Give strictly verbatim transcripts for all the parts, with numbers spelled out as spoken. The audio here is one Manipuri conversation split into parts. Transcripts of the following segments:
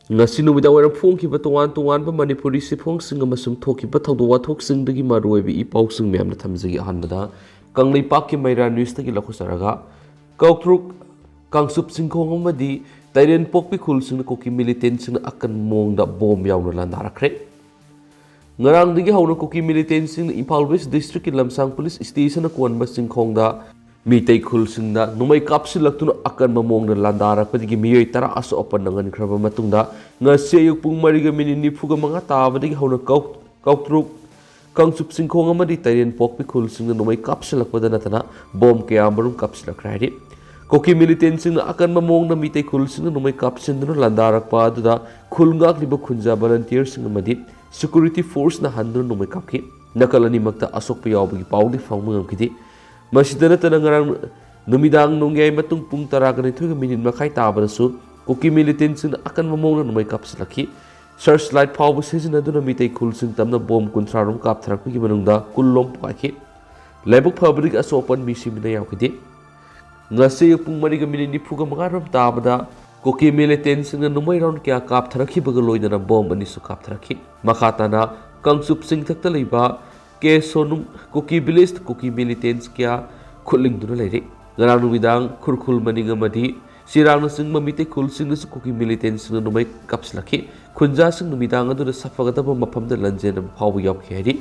ꯉꯁꯤ ꯅꯨꯃꯤꯗꯥꯡ ꯋꯥꯏꯔꯝ ꯐꯣꯡꯈꯤꯕ ꯇꯣꯉꯥꯟ ꯇꯣꯉꯥꯟꯕ ꯃꯅꯤꯄꯨꯔꯤ ꯁꯤꯐꯣꯡꯁꯤꯡ ꯑꯃꯁꯨꯡ ꯊꯣꯛꯈꯤꯕ ꯊꯧꯗꯣꯛ ꯋꯥꯊꯣꯛꯁꯤꯡꯗꯒꯤ ꯃꯔꯨꯑꯣꯏꯕ ꯏ ꯄꯥꯎꯁꯤꯡ ꯃꯌꯥꯝꯅ ꯊꯝꯖꯒꯦ꯫ ꯑꯍꯥꯟꯕꯗ ꯀꯪꯂꯩꯄꯥꯛꯀꯤ ꯃꯩꯔꯥ ꯅ꯭ꯌꯨꯁꯇꯒꯤ ꯂꯧꯈꯠꯆꯔꯒ, ꯀꯧꯇ꯭ꯔꯨꯛ, ꯀꯥꯡꯆꯨꯞ ꯆꯤꯡꯈꯣꯡ ꯑꯃꯗꯤ ꯇꯩꯔꯦꯟ ꯄꯣꯛꯄꯤ ꯈꯨꯜꯁꯤꯡꯅ ꯀꯨꯀꯤ ꯃꯤꯂꯤꯇꯦꯟꯁꯤꯡꯅ ꯑꯀꯟꯕ ꯃꯑꯣꯡꯗ ꯕꯣꯝ ꯌꯥꯎꯅ ꯂꯥꯟꯗꯥꯔꯛꯈ꯭ꯔꯦ꯫ ꯉꯔꯥꯡꯗꯒꯤ ꯍꯧꯅ ꯀꯨꯀꯤ ꯃꯤꯂꯤꯇꯦꯟꯁꯤꯡꯅ ꯏꯝꯐꯥꯜ ꯋꯦꯁ ꯗꯤꯁꯇ꯭ꯔꯤꯛꯀꯤ ꯂꯝꯁꯥꯡ ꯄꯨꯂꯤꯁ ꯁ꯭ꯇꯦꯁꯟꯅ ꯀꯣꯟꯕ ꯆꯤꯡꯈꯣꯡꯗ ꯃꯤꯇꯩ ꯈꯨꯜꯁꯤꯡꯗ ꯅꯣꯡꯃꯩ ꯀꯥꯞꯁꯤꯜꯂꯛꯇꯨꯅ ꯑꯀꯟꯕ ꯃꯑꯣꯡꯗ ꯂꯥꯟꯗꯥꯔꯛꯄꯗꯒꯤ ꯃꯤꯑꯣꯏ ꯇꯔꯥ ꯑꯁꯣꯛ ꯑꯄꯟ ꯅꯪꯍꯟꯈ꯭ꯔꯕ ꯃꯇꯨꯡꯗ, ꯉꯁꯤ ꯑꯌꯨꯛ ꯄꯨꯡ ꯃꯔꯤꯒ ꯃꯤꯅꯤꯠ ꯅꯤꯐꯨꯒ ꯃꯉꯥ ꯇꯥꯕꯗꯒꯤ ꯍꯧꯅ ꯀꯧ-, ꯀꯧꯇ꯭ꯔꯨꯛ, ꯀꯥꯡꯆꯨꯞ ꯆꯤꯡꯈꯣꯡ ꯑꯃꯗꯤ ꯇꯩꯔꯦꯟ ꯄꯣꯛꯄꯤ ꯈꯨꯜꯁꯤꯡꯗ ꯅꯣꯡꯃꯩ ꯀꯥꯞꯁꯤꯜꯂꯛꯄꯗ ꯅꯠꯇꯅ ꯕꯣꯝ ꯀꯌꯥ ꯃꯔꯨꯝ ꯀꯥꯞꯁꯤꯜꯂꯛꯈ꯭ꯔꯦ ꯍꯥꯏꯔꯤ꯫ ꯀꯨꯀꯤ ꯃꯤꯂꯤꯇꯦꯟꯁꯤꯡꯅ ꯑꯀꯟꯕ ꯃꯑꯣꯡꯗ ꯃꯤꯇꯩ ꯈꯨꯜꯁꯤꯡꯗ ꯅꯣꯡꯃꯩ ꯀꯥꯞꯁꯤꯟꯗꯨꯅ ꯂꯥꯟꯗꯥꯔꯛꯄ ꯑꯗꯨꯗ ꯈꯨꯜ ꯉꯥꯛꯂꯤꯕ ꯈꯨꯟꯖꯥ ꯚꯣꯂꯟꯇꯤꯌꯔꯁꯤꯡ ꯑꯃꯗꯤ ꯁꯦꯀ꯭ꯌꯨꯔꯤꯇꯤ ꯐꯣꯔꯁꯅ ꯍꯟꯗꯨꯅ ꯅꯣꯡꯃꯩ ꯀꯥꯞꯈꯤ꯫ ꯅꯥꯀꯜ ꯑꯅꯤꯃꯛꯇ ꯑꯁꯣꯛꯄ ꯌꯥꯎꯕꯒꯤ ꯄꯥꯎꯗꯤ ꯐꯪꯕ ꯉꯝꯈꯤꯗꯦ꯫ ꯃꯁꯤꯗ ꯅꯠꯇꯅ ꯉꯔꯥꯡ ꯅꯨꯃꯤꯗꯥꯡ ꯅꯣꯡꯌꯥꯏ ꯃꯇꯨꯡ ꯄꯨꯡ ꯇꯔꯥꯒ ꯅꯤꯊꯣꯏꯒ ꯃꯤꯅꯤꯠ ꯃꯈꯥꯏ ꯇꯥꯕꯗꯁꯨ ꯀꯨꯀꯤ ꯃꯤꯂꯤꯇꯦꯟꯁꯤꯡꯅ ꯑꯀꯟꯕ ꯃꯑꯣꯡꯗ ꯅꯣꯡꯃꯩ ꯀꯥꯞꯁꯤꯜꯂꯛꯈꯤ꯫ ꯁꯔꯆ ꯂꯥꯏꯠ ꯐꯥꯎꯕ ꯁꯤꯖꯤꯟꯅꯗꯨꯅ ꯃꯤꯇꯩ ꯈꯨꯜꯁꯤꯡ ꯇꯝꯅ ꯕꯣꯝ ꯀꯨꯟꯊ꯭ꯔꯥ ꯔꯣꯝ ꯀꯥꯞꯊꯔꯛꯄꯒꯤ ꯃꯅꯨꯡꯗ ꯀꯨꯟ ꯂꯣꯝ ꯄꯣꯛꯈꯥꯏꯈꯤ꯫ ꯂꯥꯏꯕꯛ ꯐꯕꯗꯒꯤ ꯑꯁꯣꯛ ꯑꯄꯟ ꯃꯤ ꯁꯤꯕꯗ ꯌꯥꯎꯈꯤꯗꯦ꯫ ꯉꯁꯤ ꯑꯌꯨꯛ ꯄꯨꯡ ꯃꯔꯤꯒ ꯃꯤꯅꯤꯠ ꯅꯤꯐꯨꯒ ꯃꯉꯥ ꯔꯣꯝ ꯇꯥꯕꯗ ꯀꯨꯀꯤ ꯃꯤꯂꯤꯇꯦꯟꯁꯤꯡꯅ ꯅꯣꯡꯃꯩ ꯔꯥꯎꯟ ꯀꯌꯥ ꯀꯥꯞꯊꯔꯛꯈꯤꯕꯒ ꯂꯣꯏꯅꯅ ꯕꯣꯝ ꯑꯅꯤꯁꯨ ꯀꯥꯞꯊꯔꯛꯈꯤ꯫ ꯃꯈꯥ ꯇꯥꯅ ꯀꯥꯡꯆꯨꯞ ꯆꯤꯡꯊꯛꯇ ꯂꯩꯕ ꯀꯦ ꯁꯣꯅꯨꯡ ꯀꯨꯀꯤ ꯚꯤꯂꯦꯖꯇ ꯀꯨꯀꯤ ꯃꯤꯂꯤꯇꯦꯟꯁ ꯀꯌꯥ ꯈꯨꯠꯂꯤꯡꯗꯨꯅ ꯂꯩꯔꯤ꯫ ꯉꯔꯥꯡ ꯅꯨꯃꯤꯗꯥꯡ ꯈꯨꯔꯈꯨꯜ ꯃꯅꯤꯡ ꯑꯃꯗꯤ ꯆꯤꯔꯥꯡꯅꯆꯤꯡꯕ ꯃꯤꯇꯩ ꯈꯨꯜꯁꯤꯡꯗꯁꯨ ꯀꯨꯀꯤ ꯃꯤꯂꯤꯇꯦꯟꯁꯤꯡꯅ ꯅꯣꯡꯃꯩ ꯀꯥꯞꯁꯤꯜꯂꯛꯈꯤ꯫ ꯈꯨꯟꯖꯥꯁꯤꯡ ꯅꯨꯃꯤꯗꯥꯡ ꯑꯗꯨꯗ ꯁꯥꯐꯒꯗꯕ ꯃꯐꯝꯗ ꯂꯥꯟꯖꯦꯟꯅꯕ ꯐꯥꯎꯕ ꯌꯥꯎꯈꯤ ꯍꯥꯏꯔꯤ꯫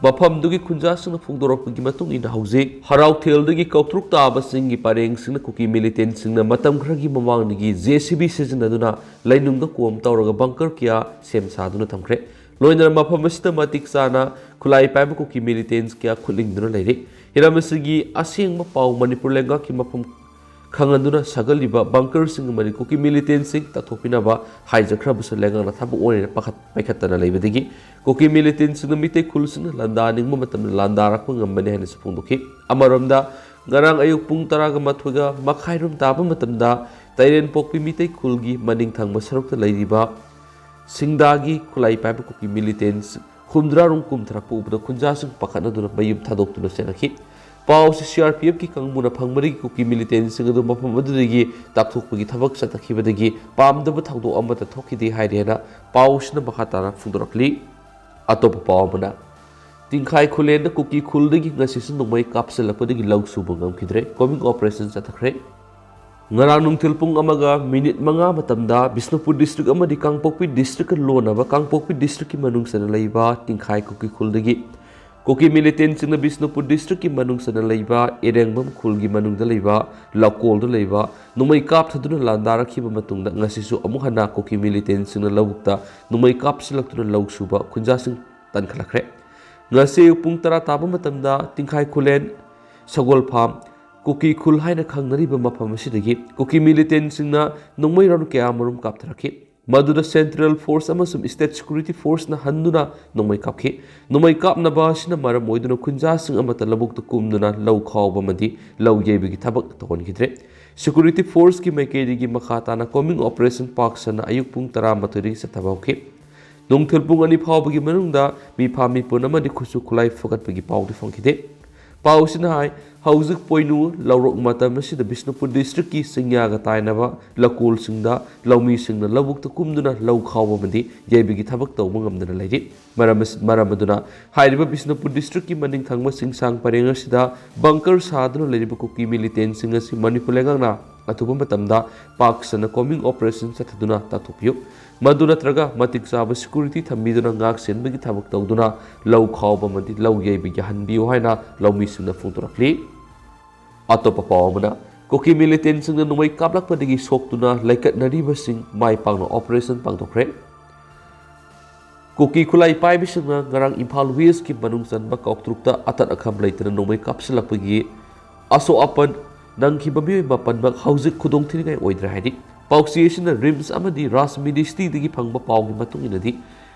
ꯃꯐꯝꯗꯨꯒꯤ ꯈꯨꯟꯖꯥꯁꯤꯡꯅ ꯐꯣꯡꯗꯣꯔꯛꯄꯒꯤ ꯃꯇꯨꯡ ꯏꯟꯅ, ꯍꯧꯖꯤꯛ ꯍꯔꯥꯎꯊꯦꯜꯗꯒꯤ ꯀꯧꯇ꯭ꯔꯨꯛ ꯇꯥꯕꯁꯤꯡꯒꯤ ꯄꯔꯦꯡꯁꯤꯡꯅ ꯀꯨꯀꯤ ꯃꯤꯂꯤꯇꯦꯟꯁꯤꯡꯅ ꯃꯇꯝ ꯈꯔꯒꯤ ꯃꯃꯥꯡꯗꯒꯤ ꯖꯦ ꯁꯤ ꯕꯤ ꯁꯤꯖꯤꯟꯅꯗꯨꯅ ꯂꯩꯅꯨꯡꯗ ꯀꯣꯝ ꯇꯧꯔꯒ ꯕꯪꯀꯔ ꯀꯌꯥ ꯁꯦꯝ ꯁꯥꯗꯨꯅ ꯊꯝꯈ꯭ꯔꯦ꯫ ꯂꯣꯏꯅꯅ ꯃꯐꯝ ꯑꯁꯤꯗ ꯃꯇꯤꯛ ꯆꯥꯅ ꯈꯨꯠꯂꯥꯏ ꯄꯥꯏꯕ ꯀꯨꯀꯤ ꯃꯤꯂꯤꯇꯦꯟꯁ ꯀꯌꯥ ꯈꯨꯠꯂꯤꯡꯗꯨꯅ ꯂꯩꯔꯤ꯫ ꯍꯤꯔꯝ ꯑꯁꯤꯒꯤ ꯑꯁꯦꯡꯕ ꯄꯥꯎ ꯃꯅꯤꯄꯨꯔ ꯂꯩꯉꯥꯛꯀꯤ ꯃꯐꯝ ꯈꯪꯍꯟꯗꯨꯅ ꯁꯥꯒꯠꯂꯤꯕ ꯕꯪꯀꯔꯁꯤꯡ ꯑꯃꯗꯤ ꯀꯨꯀꯤ ꯃꯤꯂꯤꯇꯦꯟꯁꯤꯡ ꯇꯥꯊꯣꯛꯄꯤꯅꯕ ꯍꯥꯏꯖꯈ꯭ꯔꯕꯁꯨ, ꯂꯩꯉꯥꯛꯅ ꯊꯕꯛ ꯑꯣꯏꯅ ꯄꯥꯈꯠ-, ꯄꯥꯏꯈꯠꯇꯅ ꯂꯩꯕꯗꯒꯤ ꯀꯨꯀꯤ ꯃꯤꯂꯤꯇꯦꯟꯁꯤꯡꯅ ꯃꯤꯇꯩ ꯈꯨꯜꯁꯤꯡꯅ ꯂꯥꯟꯗꯥꯅꯤꯡꯕ ꯃꯇꯝꯗ ꯂꯥꯟꯗꯥꯔꯛꯄ ꯉꯝꯕꯅꯤ ꯍꯥꯏꯅꯁꯨ ꯐꯣꯡꯗꯣꯛꯈꯤ꯫ ꯑꯃꯔꯣꯝꯗ, ꯉꯔꯥꯡ ꯑꯌꯨꯛ ꯄꯨꯡ ꯇꯔꯥꯒ ꯃꯥꯊꯣꯏꯒ ꯃꯈꯥꯏ ꯔꯣꯝ ꯇꯥꯕ ꯃꯇꯝꯗ ꯇꯩꯔꯦꯟ ꯄꯣꯛꯄꯤ ꯃꯤꯇꯩ ꯈꯨꯜꯒꯤ ꯃꯅꯤꯡ ꯊꯪꯕ ꯁꯔꯨꯛꯇ ꯂꯩꯔꯤꯕ ꯁꯤꯡꯗꯥꯒꯤ ꯈꯨꯠꯂꯥꯏ ꯄꯥꯏꯕ ꯀꯨꯀꯤ ꯃꯤꯂꯤꯇꯦꯟꯁ ꯍꯨꯝꯗ꯭ꯔꯥ ꯔꯣꯝ ꯀꯨꯝꯊꯔꯛꯄ ꯎꯕꯗ ꯈꯨꯟꯖꯥꯁꯤꯡ ꯄꯥꯈꯠꯅꯗꯨꯅ ꯃꯌꯨꯝ ꯊꯥꯗꯣꯛꯇꯨꯅ ꯆꯦꯟꯅꯈꯤ꯫ ꯄꯥꯎꯁꯤ ꯁꯤ ꯑꯥꯔ ꯄꯤ ꯑꯦꯐꯀꯤ ꯀꯥꯡꯕꯨꯅ ꯐꯪꯕꯗꯒꯤ ꯀꯨꯀꯤ ꯃꯤꯂꯤꯇꯦꯟꯁꯤꯡ ꯑꯗꯨ ꯃꯐꯝ ꯑꯗꯨꯗꯒꯤ ꯇꯥꯞꯊꯣꯛꯄꯒꯤ ꯊꯕꯛ ꯆꯠꯊꯈꯤꯕꯗꯒꯤ ꯄꯥꯝꯗꯕ ꯊꯧꯗꯣꯛ ꯑꯃꯠꯇ ꯊꯣꯛꯈꯤꯗꯦ ꯍꯥꯏꯔꯤ ꯍꯥꯏꯅ ꯄꯥꯎꯁꯤꯅ ꯃꯈꯥ ꯇꯥꯅ ꯐꯣꯡꯗꯣꯔꯛꯂꯤ꯫ ꯑꯇꯣꯞꯄ ꯄꯥꯎ ꯑꯃꯅ, ꯇꯤꯡꯈꯥꯏ ꯈꯨꯂꯦꯟꯗ ꯀꯨꯀꯤ ꯈꯨꯜꯗꯒꯤ ꯉꯁꯤꯁꯨ ꯅꯣꯡꯃꯩ ꯀꯥꯞꯁꯤꯜꯂꯛꯄꯗꯒꯤ ꯂꯧ ꯁꯨꯕ ꯉꯝꯈꯤꯗ꯭ꯔꯦ꯫ Combing operation ꯆꯠꯊꯈ꯭ꯔꯦ꯫ ꯉꯔꯥꯡ ꯅꯨꯡꯊꯤꯜ ꯄꯨꯡ ꯑꯃꯒ ꯃꯤꯅꯤꯠ ꯃꯉꯥ ꯃꯇꯝꯗ ꯕꯤꯁꯅꯨꯄꯨꯔ district ꯑꯃꯗꯤ ꯀꯥꯡꯄꯣꯛꯄꯤ districtꯀ ꯂꯣꯟꯅꯕ ꯀꯥꯡꯄꯣꯛꯄꯤ districtꯀꯤ ꯃꯅꯨꯡ ꯆꯟꯅ ꯂꯩꯕ ꯇꯤꯡꯈꯥꯏ ꯀꯨꯀꯤ ꯈꯨꯜꯗꯒꯤ ꯀꯨꯀꯤ ꯃꯤꯂꯤꯇꯦꯟꯁꯤꯡꯅ ꯕꯤꯁꯅꯨꯄꯨꯔ districtꯀꯤ ꯃꯅꯨꯡ ꯆꯟꯅ ꯂꯩꯕ ꯏꯔꯦꯡꯕꯝ ꯈꯨꯜꯒꯤ ꯃꯅꯨꯡꯗ ꯂꯩꯕ ꯂꯀꯣꯜꯗ ꯂꯩꯕ ꯅꯣꯡꯃꯩ ꯀꯥꯞꯊꯗꯨꯅ ꯂꯥꯟꯗꯥꯔꯛꯈꯤꯕ ꯃꯇꯨꯡꯗ ꯉꯁꯤꯁꯨ ꯑꯃꯨꯛ ꯍꯟꯅ ꯀꯨꯀꯤ ꯃꯤꯂꯤꯇꯦꯟꯁꯤꯡꯅ ꯂꯧꯕꯨꯛꯇ ꯅꯣꯡꯃꯩ ꯀꯥꯞꯁꯤꯜꯂꯛꯇꯨꯅ ꯂꯧ ꯁꯨꯕ ꯈꯨꯟꯖꯥꯁꯤꯡ ꯇꯟꯈꯠꯂꯛꯈ꯭ꯔꯦ꯫ ꯉꯁꯤ ꯑꯌꯨꯛ ꯄꯨꯡ ꯇꯔꯥ ꯇꯥꯕ ꯃꯇꯝꯗ ꯇꯤꯡꯈꯥꯏ ꯈꯨꯂꯦꯟ ꯁꯒꯣꯜ ꯐꯥꯝ ꯀꯨꯀꯤ ꯈꯨꯜ ꯍꯥꯏꯅ ꯈꯪꯅꯔꯤꯕ ꯃꯐꯝ ꯑꯁꯤꯗꯒꯤ ꯀꯨꯀꯤ ꯃꯤꯂꯤꯇꯦꯟꯁꯤꯡꯅ ꯅꯣꯡꯃꯩ round ꯀꯌꯥ ꯑꯃꯔꯣꯝ ꯀꯥꯞꯊꯔꯛꯈꯤ꯫ ꯃꯗꯨꯗ central force ꯑꯃꯁꯨꯡ state security forceꯅ ꯍꯟꯗꯨꯅ ꯅꯣꯡꯃꯩ ꯀꯥꯞꯈꯤ꯫ ꯅꯣꯡꯃꯩ ꯀꯥꯞꯅꯕ ꯑꯁꯤꯅ ꯃꯔꯝ ꯑꯣꯏꯗꯨꯅ ꯈꯨꯟꯖꯥꯁꯤꯡ ꯑꯃꯠꯇ ꯂꯧꯕꯨꯛꯇ ꯀꯨꯝꯗꯨꯅ ꯂꯧ ꯈꯥꯎꯕ ꯑꯃꯗꯤ ꯂꯧ ꯌꯩꯕꯒꯤ ꯊꯕꯛ ꯇꯧꯍꯟꯈꯤꯗ꯭ꯔꯦ꯫ Security forceꯀꯤ ꯃꯥꯏꯀꯩꯗꯒꯤ ꯃꯈꯥ ꯇꯥꯅ combing operation ꯄꯥꯛ ꯁꯟꯅ ꯑꯌꯨꯛ ꯄꯨꯡ ꯇꯔꯥꯃꯥꯊꯣꯏꯗꯒꯤ ꯆꯠꯊꯕ ꯍꯧꯈꯤ꯫ ꯅꯨꯡꯊꯤꯜ ꯄꯨꯡ ꯑꯅꯤ ꯐꯥꯎꯕꯒꯤ ꯃꯅꯨꯡꯗ ꯃꯤꯐꯥ ꯃꯤꯄꯨꯟ ꯑꯃꯗꯤ ꯈꯨꯠꯁꯨ ꯈꯨꯠꯂꯥꯏ ꯐꯒꯠꯄꯒꯤ ꯄꯥꯎꯗꯤ ꯐꯪꯈꯤꯗꯦ꯫ ꯄꯥꯎꯁꯤꯅ ꯍꯥꯏ, ꯍꯧꯖꯤꯛ ꯄꯣꯏꯅꯨ ꯂꯧꯔꯣꯛ ꯃꯇꯝ ꯑꯁꯤꯗ ꯕꯤꯁꯅꯨꯄꯨꯔ districtꯀꯤ ꯆꯤꯡꯌꯥꯒ ꯇꯥꯏꯅꯕ ꯂꯧꯀꯣꯜꯁꯤꯡꯗ ꯂꯧꯃꯤꯁꯤꯡꯅ ꯂꯧꯕꯨꯛꯇ ꯀꯨꯝꯗꯨꯅ ꯂꯧ ꯈꯥꯎꯕ ꯑꯃꯗꯤ ꯌꯩꯕꯒꯤ ꯊꯕꯛ ꯇꯧꯕ ꯉꯝꯗꯅ ꯂꯩꯔꯤ꯫ ꯃꯔꯝ ꯑꯁꯤ-, ꯃꯔꯝ ꯑꯗꯨꯅ ꯍꯥꯏꯔꯤꯕ ꯕꯤꯁꯅꯨꯄꯨꯔ districtꯀꯤ ꯃꯅꯤꯡ ꯊꯪꯕ ꯆꯤꯡꯁꯥꯡ ꯄꯔꯦꯡ ꯑꯁꯤꯗ bunker ꯁꯥꯗꯨꯅ ꯂꯩꯔꯤꯕ ꯀꯨꯀꯤ ꯃꯤꯂꯤꯇꯦꯟꯁꯤꯡ ꯑꯁꯤ ꯃꯅꯤꯄꯨꯔ ꯂꯩꯉꯥꯛꯅ ꯑꯊꯨꯕ ꯃꯇꯝꯗ ꯄꯥꯛ ꯁꯟꯅ combing operation ꯆꯠꯊꯗꯨꯅ ꯇꯥꯟꯊꯣꯛꯄꯤꯌꯨ꯫ ꯃꯗꯨ ꯅꯠꯇ꯭ꯔꯒ ꯃꯇꯤꯛ ꯆꯥꯕ security ꯊꯝꯕꯤꯗꯨꯅ ꯉꯥꯛ ꯁꯦꯟꯕꯒꯤ ꯊꯕꯛ ꯇꯧꯗꯨꯅ ꯂꯧ ꯈꯥꯎꯕ ꯑꯃꯗꯤ ꯂꯧ ꯌꯩꯕ ꯌꯥꯍꯟꯕꯤꯌꯨ ꯍꯥꯏꯅ ꯂꯧꯃꯤꯁꯤꯡꯅ ꯐꯣꯡꯗꯣꯔꯛꯂꯤ꯫ ꯑꯇꯣꯞꯄ ꯄꯥꯎ ꯑꯃꯅ, ꯀꯨꯀꯤ ꯃꯤꯂꯤꯇꯦꯟꯁꯤꯡꯅ ꯅꯣꯡꯃꯩ ꯀꯥꯞꯂꯛꯄꯗꯒꯤ ꯁꯣꯛꯇꯨꯅ ꯂꯩꯀꯠꯅꯔꯤꯕꯁꯤꯡ ꯃꯥꯏ ꯄꯥꯛꯅ operation ꯄꯥꯡꯊꯣꯛꯈ꯭ꯔꯦ꯫ ꯀꯨꯀꯤ ꯈꯨꯠꯂꯥꯏ ꯄꯥꯏꯕꯁꯤꯡꯅ ꯉꯔꯥꯡ ꯏꯝꯐꯥꯜ Westꯀꯤ ꯃꯅꯨꯡ ꯆꯟꯕ ꯀꯥꯎꯇ꯭ꯔꯨꯛꯇ ꯑꯇꯠ ꯑꯈꯝ ꯂꯩꯇꯅ ꯅꯣꯡꯃꯩ ꯀꯥꯞꯁꯤꯜꯂꯛꯄꯒꯤ ꯑꯁꯣꯛ ꯑꯄꯟ ꯅꯪꯈꯤꯕ ꯃꯤꯑꯣꯏ ꯃꯥꯄꯟꯃꯛ ꯍꯧꯖꯤꯛ ꯈꯨꯗꯣꯡꯊꯤꯅꯤꯡꯉꯥꯏ ꯑꯣꯏꯗ꯭ꯔꯦ ꯍꯥꯏꯔꯤ꯫ ꯄꯥꯎꯆꯦ ꯑꯁꯤꯅ RIMS ꯑꯃꯗꯤ Raj Ministryꯗꯒꯤ ꯐꯪꯕ ꯄꯥꯎꯒꯤ ꯃꯇꯨꯡ ꯏꯟꯅꯗꯤ,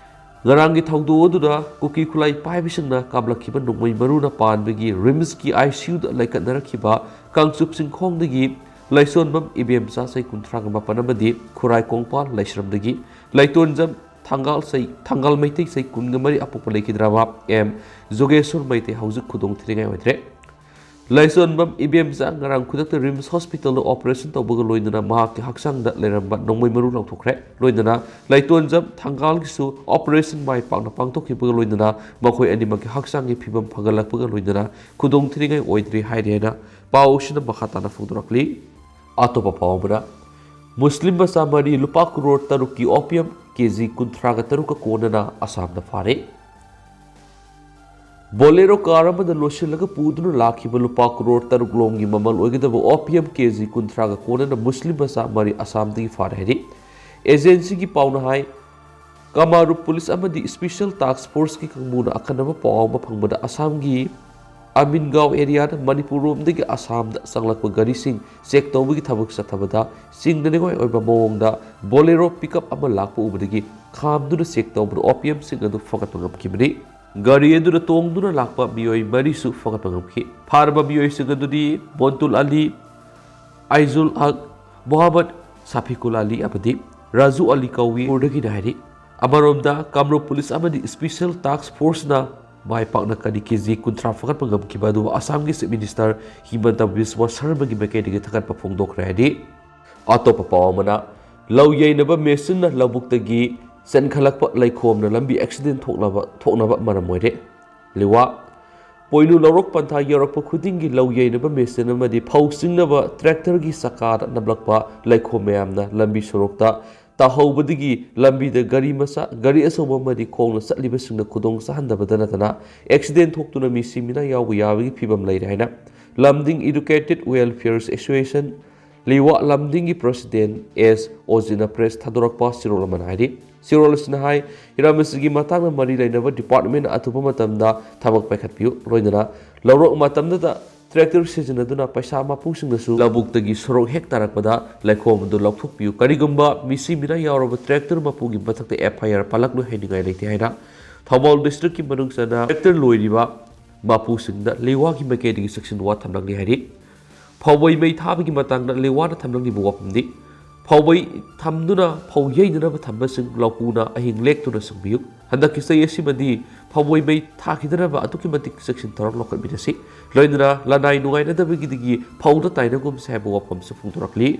ꯉꯔꯥꯡꯒꯤ ꯊꯧꯗꯣꯛ ꯑꯗꯨꯗ ꯀꯨꯀꯤ ꯈꯨꯠꯂꯥꯏ ꯄꯥꯏꯕꯁꯤꯡꯅ ꯀꯥꯞꯂꯛꯈꯤꯕ ꯅꯣꯡꯃꯩ ꯃꯔꯨꯅ ꯄꯥꯟꯕꯒꯤ RIMSꯀꯤ ICUꯗ ꯂꯩꯈꯠꯅꯔꯛꯈꯤꯕ ꯀꯥꯡꯆꯨꯞ ꯆꯤꯡꯈꯣꯡꯗꯒꯤ ꯂꯥꯏꯁꯣꯟꯕꯝ ꯏꯕꯦꯝꯆꯥ ꯆꯍꯤ ꯀꯨꯟꯊ꯭ꯔꯥꯒ ꯃꯥꯄꯟ ꯑꯃꯗꯤ ꯈꯨꯔꯥꯏ ꯀꯣꯡꯄꯥꯜ ꯂꯥꯏꯁ꯭ꯔꯝꯗꯒꯤ ꯂꯩꯇꯣꯟꯖꯝ ꯊꯥꯡꯒꯥꯜ ꯆꯍꯤ, ꯊꯥꯡꯒꯥꯜ ꯃꯩꯇꯩ ꯆꯍꯤ ꯀꯨꯟꯒ ꯃꯔꯤ ꯑꯄꯣꯛꯄ ꯂꯩꯈꯤꯗ꯭ꯔꯕ ꯑꯦꯝ ꯖꯣꯒꯦꯁꯣꯔ ꯃꯩꯇꯩ ꯍꯧꯖꯤꯛ ꯈꯨꯗꯣꯡ ꯊꯤꯅꯤꯡꯉꯥꯏ ꯑꯣꯏꯗ꯭ꯔꯦ꯫ ꯂꯥꯏꯁꯣꯟꯕꯝ ꯏꯕꯦꯝꯆꯥ ꯉꯔꯥꯡ ꯈꯨꯗꯛꯇ ꯔꯤꯝꯁ ꯍꯣꯁꯄꯤꯇꯥꯜꯗ ꯑꯣꯄꯔꯦꯁꯟ ꯇꯧꯕꯒ ꯂꯣꯏꯅꯅ ꯃꯍꯥꯛꯀꯤ ꯍꯛꯆꯥꯡꯗ ꯂꯩꯔꯝꯕ ꯅꯣꯡꯃꯩ ꯃꯔꯨ ꯂꯧꯊꯣꯛꯈ꯭ꯔꯦ꯫ ꯂꯣꯏꯅꯅ ꯂꯩꯇꯣꯟꯖꯝ ꯊꯪꯒꯥꯜꯒꯤꯁꯨ ꯑꯣꯄꯔꯦꯁꯟ ꯃꯥꯏ ꯄꯥꯛꯅ ꯄꯥꯡꯊꯣꯛꯈꯤꯕꯒ ꯂꯣꯏꯅꯅ ꯃꯈꯣꯏ ꯑꯅꯤꯃꯛꯀꯤ ꯍꯛꯆꯥꯡꯒꯤ ꯐꯤꯕꯝ ꯐꯒꯠꯂꯛꯄꯒ ꯂꯣꯏꯅꯅ ꯈꯨꯗꯣꯡ ꯊꯤꯅꯤꯡꯉꯥꯏ ꯑꯣꯏꯗ꯭ꯔꯤ ꯍꯥꯏꯔꯤ ꯍꯥꯏꯅ ꯄꯥꯎꯁꯤꯅ ꯃꯈꯥ ꯇꯥꯅ ꯐꯣꯡꯗꯣꯔꯛꯂꯤ꯫ ꯑꯇꯣꯞꯄ ꯄꯥꯎ ꯑꯃꯅ, ꯃꯨꯁꯂꯤꯝ ꯃꯆꯥ ꯃꯔꯤ ꯂꯨꯄꯥ ꯀ꯭ꯔꯣꯔ ꯇꯔꯨꯛꯀꯤ ꯑꯣꯄꯤꯌꯝ ꯀꯦ ꯖꯤ ꯀꯨꯟꯊ꯭ꯔꯥꯒ ꯇꯔꯨꯛꯀ ꯀꯣꯟꯅꯅ ꯑꯁꯥꯝꯗ ꯐꯥꯔꯦ꯫ ꯕꯣꯂꯦꯔꯣ ꯀꯥꯔ ꯑꯃꯗ ꯂꯣꯠꯁꯤꯜꯂꯒ ꯄꯨꯗꯨꯅ ꯂꯥꯛꯈꯤꯕ ꯂꯨꯄꯥ ꯀ꯭ꯔꯣꯔ ꯇꯔꯨꯛ ꯂꯣꯝꯒꯤ ꯃꯃꯜ ꯑꯣꯏꯒꯗꯕ ꯑꯣꯄꯤꯌꯝ ꯀꯦ ꯖꯤ ꯀꯨꯟꯊ꯭ꯔꯥꯒ ꯀꯣꯟꯅꯅ ꯃꯨꯁꯂꯤꯝ ꯃꯆꯥ ꯃꯔꯤ ꯑꯁꯥꯝꯗꯒꯤ ꯐꯥꯔꯦ ꯍꯥꯏꯔꯤ꯫ ꯑꯦꯖꯦꯟꯁꯤꯒꯤ ꯄꯥꯎꯅ ꯍꯥꯏ, ꯀꯃꯔꯨꯞ ꯄꯨꯂꯤꯁ ꯑꯃꯗꯤ ꯁ꯭ꯄꯦꯁꯤꯌꯦꯜ ꯇꯥꯁꯛ ꯐꯣꯔꯁꯀꯤ ꯀꯥꯡꯕꯨꯅ ꯑꯈꯟꯅꯕ ꯄꯥꯎ ꯑꯃ ꯐꯪꯕꯗ ꯑꯁꯥꯝꯒꯤ ꯑꯃꯤꯟꯒꯥꯎ ꯑꯦꯔꯤꯌꯥꯗ ꯃꯅꯤꯄꯨꯔ ꯔꯣꯝꯗꯒꯤ ꯑꯁꯥꯝꯗ ꯆꯪꯂꯛꯄ ꯒꯥꯔꯤꯁꯤꯡ ꯆꯦꯛ ꯇꯧꯕꯒꯤ ꯊꯕꯛ ꯆꯠꯊꯕꯗ ꯆꯤꯡꯅꯅꯤꯡꯉꯥꯏ ꯑꯣꯏꯕ ꯃꯑꯣꯡꯗ ꯕꯣꯂꯦꯔꯣ ꯄꯤꯛꯑꯞ ꯑꯃ ꯂꯥꯛꯄ ꯎꯕꯗꯒꯤ ꯈꯥꯝꯗꯨꯅ ꯆꯦꯛ ꯇꯧꯕꯗ ꯑꯣꯄꯤꯌꯝꯁꯤꯡ ꯑꯗꯨ ꯐꯒꯠꯄ ꯉꯝꯈꯤꯕꯅꯤ꯫ ꯒꯥꯔꯤ ꯑꯗꯨꯗ ꯇꯣꯡꯗꯨꯅ ꯂꯥꯛꯄ ꯃꯤꯑꯣꯏ ꯃꯔꯤꯁꯨ ꯐꯒꯠꯄ ꯉꯝꯈꯤ꯫ ꯐꯥꯔꯕ ꯃꯤꯑꯣꯏꯁꯤꯡ ꯑꯗꯨꯗꯤ ꯕꯣꯟꯇꯨꯜ ꯑꯂꯤ, ꯑꯥꯏꯖꯨꯜ ꯍꯛ, ꯃꯣꯍꯝꯃꯗ ꯁꯥꯐꯤꯀꯨꯜ ꯑꯂꯤ ꯑꯃꯗꯤ ꯔꯥꯖꯨ ꯑꯂꯤ ꯀꯧꯏ꯫ ꯃꯅꯤꯄꯨꯔꯗꯒꯤꯅꯤ ꯍꯥꯏꯔꯤ꯫ ꯑꯃꯔꯣꯝꯗ ꯀꯥꯃꯔꯨꯞ ꯄꯨꯂꯤꯁ ꯑꯃꯗꯤ ꯁ꯭ꯄꯦꯁꯤꯌꯦꯜ ꯇꯥꯁꯛ ꯐꯣꯔꯁꯅ ꯃꯥꯏ ꯄꯥꯛꯅ ꯒꯥꯔꯤ ꯀꯦ ꯖꯤ ꯀꯨꯟꯊ꯭ꯔꯥ ꯐꯒꯠꯄ ꯉꯝꯈꯤꯕ ꯑꯗꯨ ꯑꯁꯥꯝꯒꯤ ꯆꯤꯐ ꯃꯤꯅꯤꯁꯇꯔ ꯍꯤꯃꯟꯇ ꯕꯤꯁ꯭ꯋ ꯁꯔꯃꯒꯤ ꯃꯥꯏꯀꯩꯗꯒꯤ ꯊꯥꯒꯠꯄ ꯐꯣꯡꯗꯣꯛꯈ꯭ꯔꯦ ꯍꯥꯏꯔꯤ꯫ ꯑꯇꯣꯞꯄ ꯄꯥꯎ ꯑꯃꯅ, ꯂꯧ ꯌꯩꯅꯕ ꯃꯦꯆꯤꯟꯅ ꯂꯧꯕꯨꯛꯇꯒꯤ ꯆꯦꯟꯈꯠꯂꯛꯄ ꯂꯩꯈꯣꯝꯅ ꯂꯝꯕꯤ ꯑꯦꯛꯁꯤꯗꯦꯟ ꯊꯣꯛꯅꯕ, ꯊꯣꯛꯅꯕ ꯃꯔꯝ ꯑꯣꯏꯔꯦ꯫ ꯂꯤꯋꯥ꯫ ꯄꯣꯏꯅꯨ ꯂꯧꯔꯣꯛ ꯄꯟꯊꯥ ꯌꯧꯔꯛꯄ ꯈꯨꯗꯤꯡꯒꯤ ꯂꯧ ꯌꯩꯅꯕ ꯃꯦꯆꯤꯟ ꯑꯃꯗꯤ ꯐꯧ ꯆꯤꯡꯅꯕ ꯇ꯭ꯔꯦꯛꯇꯔꯒꯤ ꯆꯀꯥꯗ ꯅꯞꯂꯛꯄ ꯂꯩꯈꯣꯝ ꯃꯌꯥꯝꯅ ꯂꯝꯕꯤ ꯁꯣꯔꯣꯛꯇ ꯇꯥꯍꯧꯕꯗꯒꯤ ꯂꯝꯕꯤꯗ ꯒꯥꯔꯤ ꯃꯆꯥ, ꯒꯥꯔꯤ ꯑꯆꯧꯕ ꯑꯃꯗꯤ ꯈꯣꯡꯅ ꯆꯠꯂꯤꯕꯁꯤꯡꯗ ꯈꯨꯗꯣꯡ ꯆꯥꯍꯟꯗꯕꯗ ꯅꯠꯇꯅ ꯑꯦꯛꯁꯤꯗꯦꯟ ꯊꯣꯛꯇꯨꯅ ꯃꯤ ꯁꯤꯃꯤꯅꯥ ꯌꯥꯎꯕ ꯌꯥꯕꯒꯤ ꯐꯤꯕꯝ ꯂꯩꯔꯦ ꯍꯥꯏꯅ ꯂꯝꯗꯤꯡ ꯏꯗꯨꯀꯦꯇꯦꯗ ꯋꯦꯜꯐꯤꯌꯔ ꯑꯦꯁꯣꯁꯤꯌꯦꯁꯟ, ꯂꯤꯋꯥ ꯂꯝꯗꯤꯡꯒꯤ ꯄ꯭ꯔꯁꯤꯗꯦꯟ ꯑꯦꯁ ꯑꯣꯖꯤꯅ ꯄ꯭ꯔꯦꯁ ꯊꯥꯗꯣꯔꯛꯄ ꯆꯦꯔꯣꯜ ꯑꯃꯅ ꯍꯥꯏꯔꯤ꯫ ꯆꯦꯔꯣꯜ ꯑꯁꯤꯅ ꯍꯥꯏ, ꯍꯤꯔꯝ ꯑꯁꯤꯒꯤ ꯃꯇꯥꯡꯗ ꯃꯔꯤ ꯂꯩꯅꯕ ꯗꯤꯄꯥꯔꯠꯃꯦꯟꯅ ꯑꯊꯨꯕ ꯃꯇꯝꯗ ꯊꯕꯛ ꯄꯥꯏꯈꯠꯄꯤꯌꯨ꯫ ꯂꯣꯏꯅꯅ ꯂꯧꯔꯣꯛ ꯃꯇꯝꯗꯇ ꯇ꯭ꯔꯦꯛꯇꯔ ꯁꯤꯖꯤꯟꯅꯗꯨꯅ ꯄꯩꯁꯥ ꯃꯄꯨꯁꯤꯡꯅꯁꯨ ꯂꯧꯕꯨꯛꯇꯒꯤ ꯁꯣꯔꯣꯛ ꯍꯦꯛ ꯇꯥꯔꯛꯄꯗ ꯂꯩꯈꯣꯝ ꯑꯗꯨ ꯂꯧꯊꯣꯛꯄꯤꯌꯨ꯫ ꯀꯔꯤꯒꯨꯝꯕ ꯃꯤꯁꯤ ꯃꯤꯅꯥ ꯌꯥꯎꯔꯕ ꯇ꯭ꯔꯦꯛꯇꯔ ꯃꯄꯨꯒꯤ ꯃꯊꯛꯇ ꯑꯦꯐ ꯑꯥꯏ ꯑꯥꯔ ꯄꯥꯜꯂꯛꯂꯣꯏ ꯍꯥꯏꯅꯤꯡꯉꯥꯏ ꯂꯩꯇꯦ ꯍꯥꯏꯅ ꯊꯧꯕꯥꯜ ꯗꯤꯁꯇ꯭ꯔꯤꯛꯀꯤ ꯃꯅꯨꯡ ꯆꯟꯅ ꯇ꯭ꯔꯦꯛꯇꯔ ꯂꯣꯏꯔꯤꯕ ꯃꯄꯨꯁꯤꯡꯗ ꯂꯤꯋꯥꯒꯤ ꯃꯥꯏꯀꯩꯗꯒꯤ ꯆꯦꯛꯁꯤꯟ ꯋꯥ ꯊꯝꯂꯛꯂꯤ ꯍꯥꯏꯔꯤ꯫ ꯐꯧꯕꯩ ꯃꯩ ꯊꯥꯕꯒꯤ ꯃꯇꯥꯡꯗ ꯂꯤꯋꯥꯅ ꯊꯝꯂꯛꯂꯤꯕ ꯋꯥꯐꯝꯗꯤ, ꯐꯧꯃꯩ ꯊꯝꯗꯨꯅ ꯐꯧ ꯌꯩꯅꯅꯕ ꯊꯝꯕꯁꯤꯡ ꯂꯧꯀꯨꯅ ꯑꯍꯤꯡ ꯂꯦꯛꯇꯨꯅ ꯁꯪꯕꯤꯌꯨ꯫ ꯍꯟꯗꯛꯀꯤ ꯆꯍꯤ ꯑꯁꯤꯃꯗꯤ ꯐꯧꯃꯩ ꯃꯩ ꯊꯥꯈꯤꯗꯅꯕ ꯑꯗꯨꯛꯀꯤ ꯃꯇꯤꯛ ꯆꯦꯛꯁꯤꯟ ꯊꯧꯔꯥꯡ ꯂꯧꯈꯠꯃꯤꯟꯅꯁꯤ꯫ ꯂꯣꯏꯅꯅ ꯂꯅꯥꯏ ꯅꯨꯡꯉꯥꯏꯅꯗꯕꯒꯤꯗꯒꯤ ꯐꯧꯗ ꯇꯥꯏꯅꯒꯨꯝꯁꯦ ꯍꯥꯏꯕ ꯋꯥꯐꯝꯁꯨ ꯐꯣꯡꯗꯣꯔꯛꯂꯤ꯫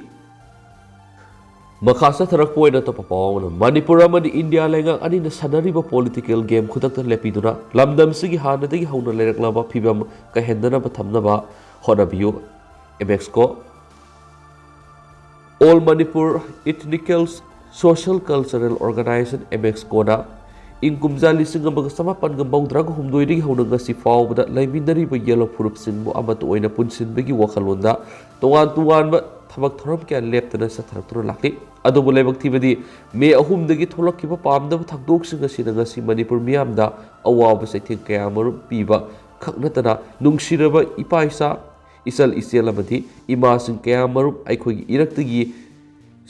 ꯃꯈꯥ ꯆꯠꯊꯔꯛꯄ ꯑꯣꯏꯅ ꯑꯇꯣꯞꯄ ꯄꯥꯎ ꯑꯃꯅ, ꯃꯅꯤꯄꯨꯔ ꯑꯃꯗꯤ ꯏꯟꯗꯤꯌꯥ ꯂꯩꯉꯥꯛ ꯑꯅꯤꯅ ꯁꯥꯟꯅꯔꯤꯕ ꯄꯣꯂꯤꯇꯤꯀꯦꯜ ꯒꯦꯝ ꯈꯨꯗꯛꯇ ꯂꯦꯞꯄꯤꯗꯨꯅ ꯂꯝꯗꯝꯁꯤꯒꯤ ꯍꯥꯟꯅꯗꯒꯤ ꯍꯧꯅ ꯂꯩꯔꯛꯂꯕ ꯐꯤꯕꯝ ꯀꯥꯏꯍꯟꯗꯅꯕ ꯊꯝꯅꯕ ꯍꯣꯠꯅꯕꯤꯌꯨ꯫ ꯑꯦꯃꯦꯛꯁꯀꯣ꯫ All Manipur Ethnical Social Cultural Organization, ꯑꯦꯃꯦꯛꯁꯀꯣꯅ ꯏꯪ ꯀꯨꯝꯖꯥ ꯂꯤꯁꯤꯡ ꯑꯃꯒ ꯆꯃꯥꯄꯟꯒ ꯃꯧꯗ꯭ꯔꯥꯒ ꯍꯨꯝꯗꯣꯏꯗꯒꯤ ꯍꯧꯅ ꯉꯁꯤ ꯐꯥꯎꯕꯗ ꯂꯩꯃꯤꯟꯅꯔꯤꯕ ꯌꯦꯜꯍꯧ ꯐꯨꯔꯨꯞꯁꯤꯡꯕꯨ ꯑꯃꯠꯇ ꯑꯣꯏꯅ ꯄꯨꯟꯁꯤꯟꯕꯒꯤ ꯋꯥꯈꯜꯂꯣꯟꯗ ꯇꯣꯉꯥꯟ ꯇꯣꯉꯥꯟꯕ ꯊꯕꯛ ꯊꯧꯔꯝ ꯀꯌꯥ ꯂꯦꯞꯇꯅ ꯆꯠꯊꯔꯛꯇꯨꯅ ꯂꯥꯛꯂꯤ꯫ ꯑꯗꯨꯕꯨ ꯂꯥꯏꯕꯛ ꯊꯤꯕꯗꯤ ꯃꯦ ꯑꯍꯨꯝꯗꯒꯤ ꯊꯣꯛꯂꯛꯈꯤꯕ ꯄꯥꯝꯗꯕ ꯊꯧꯗꯣꯛꯁꯤꯡ ꯑꯁꯤꯅ ꯉꯁꯤ ꯃꯅꯤꯄꯨꯔ ꯃꯤꯌꯥꯝꯗ ꯑꯋꯥꯕ ꯆꯩꯊꯦꯡ ꯀꯌꯥ ꯃꯔꯨꯝ ꯄꯤꯕ ꯈꯛ ꯅꯠꯇꯅ ꯅꯨꯡꯁꯤꯔꯕ ꯏꯄꯥ ꯏꯆꯥ, ꯏꯆꯜ ꯏꯆꯦꯜ ꯑꯃꯗꯤ ꯏꯃꯥꯁꯤꯡ ꯀꯌꯥ ꯃꯔꯨꯝ ꯑꯩꯈꯣꯏꯒꯤ ꯏꯔꯛꯇꯒꯤ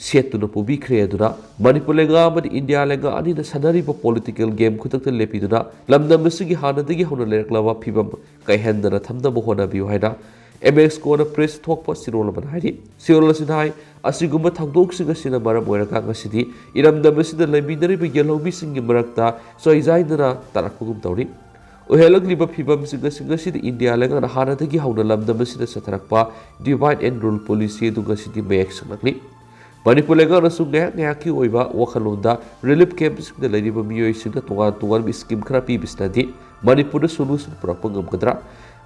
ꯁꯦꯠꯇꯨꯅ ꯄꯨꯕꯤꯈ꯭ꯔꯦ꯫ ꯑꯗꯨꯅ ꯃꯅꯤꯄꯨꯔ ꯂꯩꯉꯥꯛ ꯑꯃꯗꯤ ꯏꯟꯗꯤꯌꯥ ꯂꯩꯉꯥꯛ ꯑꯅꯤꯅ ꯁꯥꯟꯅꯔꯤꯕ ꯄꯣꯂꯤꯇꯤꯀꯦꯜ ꯒꯦꯝ ꯈꯨꯗꯛꯇ ꯂꯦꯞꯄꯤꯗꯨꯅ ꯂꯝꯗꯝ ꯑꯁꯤꯒꯤ ꯍꯥꯟꯅꯗꯒꯤ ꯍꯧꯅ ꯂꯩꯔꯛꯂꯕ ꯐꯤꯕꯝ ꯀꯥꯏꯍꯟꯗꯅ ꯊꯝꯅꯕ ꯍꯣꯠꯅꯕꯤꯌꯨ ꯍꯥꯏꯅ ꯑꯦꯃꯦꯛꯁꯀꯣꯅ ꯄ꯭ꯔꯦꯁ ꯊꯣꯛꯄ ꯆꯦꯔꯣꯜ ꯑꯃꯅ ꯍꯥꯏꯔꯤ꯫ ꯆꯦꯔꯣꯜ ꯑꯁꯤꯅ ꯍꯥꯏ, ꯑꯁꯤꯒꯨꯝꯕ ꯊꯧꯗꯣꯛꯁꯤꯡ ꯑꯁꯤꯅ ꯃꯔꯝ ꯑꯣꯏꯔꯒ ꯉꯁꯤꯗꯤ ꯏꯔꯝꯗꯝ ꯑꯁꯤꯗ ꯂꯩꯃꯤꯟꯅꯔꯤꯕ ꯌꯦꯜꯍꯧꯃꯤꯁꯤꯡꯒꯤ ꯃꯔꯛꯇ ꯆꯣꯏꯖꯥꯏꯗꯅ ꯇꯥꯔꯛꯄꯒꯨꯝ ꯇꯧꯔꯤ꯫ ꯑꯣꯏꯍꯜꯂꯛꯂꯤꯕ ꯐꯤꯕꯝꯁꯤꯡ ꯑꯁꯤ ꯉꯁꯤꯗꯤ ꯏꯟꯗꯤꯌꯥ ꯂꯩꯉꯥꯛꯅ ꯍꯥꯟꯅꯗꯒꯤ ꯍꯧꯅ ꯂꯝꯗꯝ ꯑꯁꯤꯗ ꯆꯠꯊꯔꯛꯄ divide and rule policy ꯑꯗꯨ ꯉꯁꯤꯗꯤ ꯃꯌꯦꯛ ꯁꯦꯡꯂꯛꯂꯤ꯫ ꯃꯅꯤꯄꯨꯔ ꯂꯩꯉꯥꯛꯅꯁꯨ ꯉꯥꯏꯍꯥꯛ ꯉꯥꯏꯍꯥꯛꯀꯤ ꯑꯣꯏꯕ ꯋꯥꯈꯜꯂꯣꯟꯗ ꯔꯤꯂꯤꯐ ꯀꯦꯝꯞꯁꯤꯡꯗ ꯂꯩꯔꯤꯕ ꯃꯤꯑꯣꯏꯁꯤꯡꯗ ꯇꯣꯉꯥꯟ ꯇꯣꯉꯥꯟꯕ ꯁ꯭ꯀꯤꯝ ꯈꯔ ꯄꯤꯕꯁꯤꯅꯗꯤ ꯃꯅꯤꯄꯨꯔꯗ ꯁꯣꯂꯨꯁꯟ ꯄꯨꯔꯛꯄ ꯉꯝꯒꯗ꯭ꯔꯥ?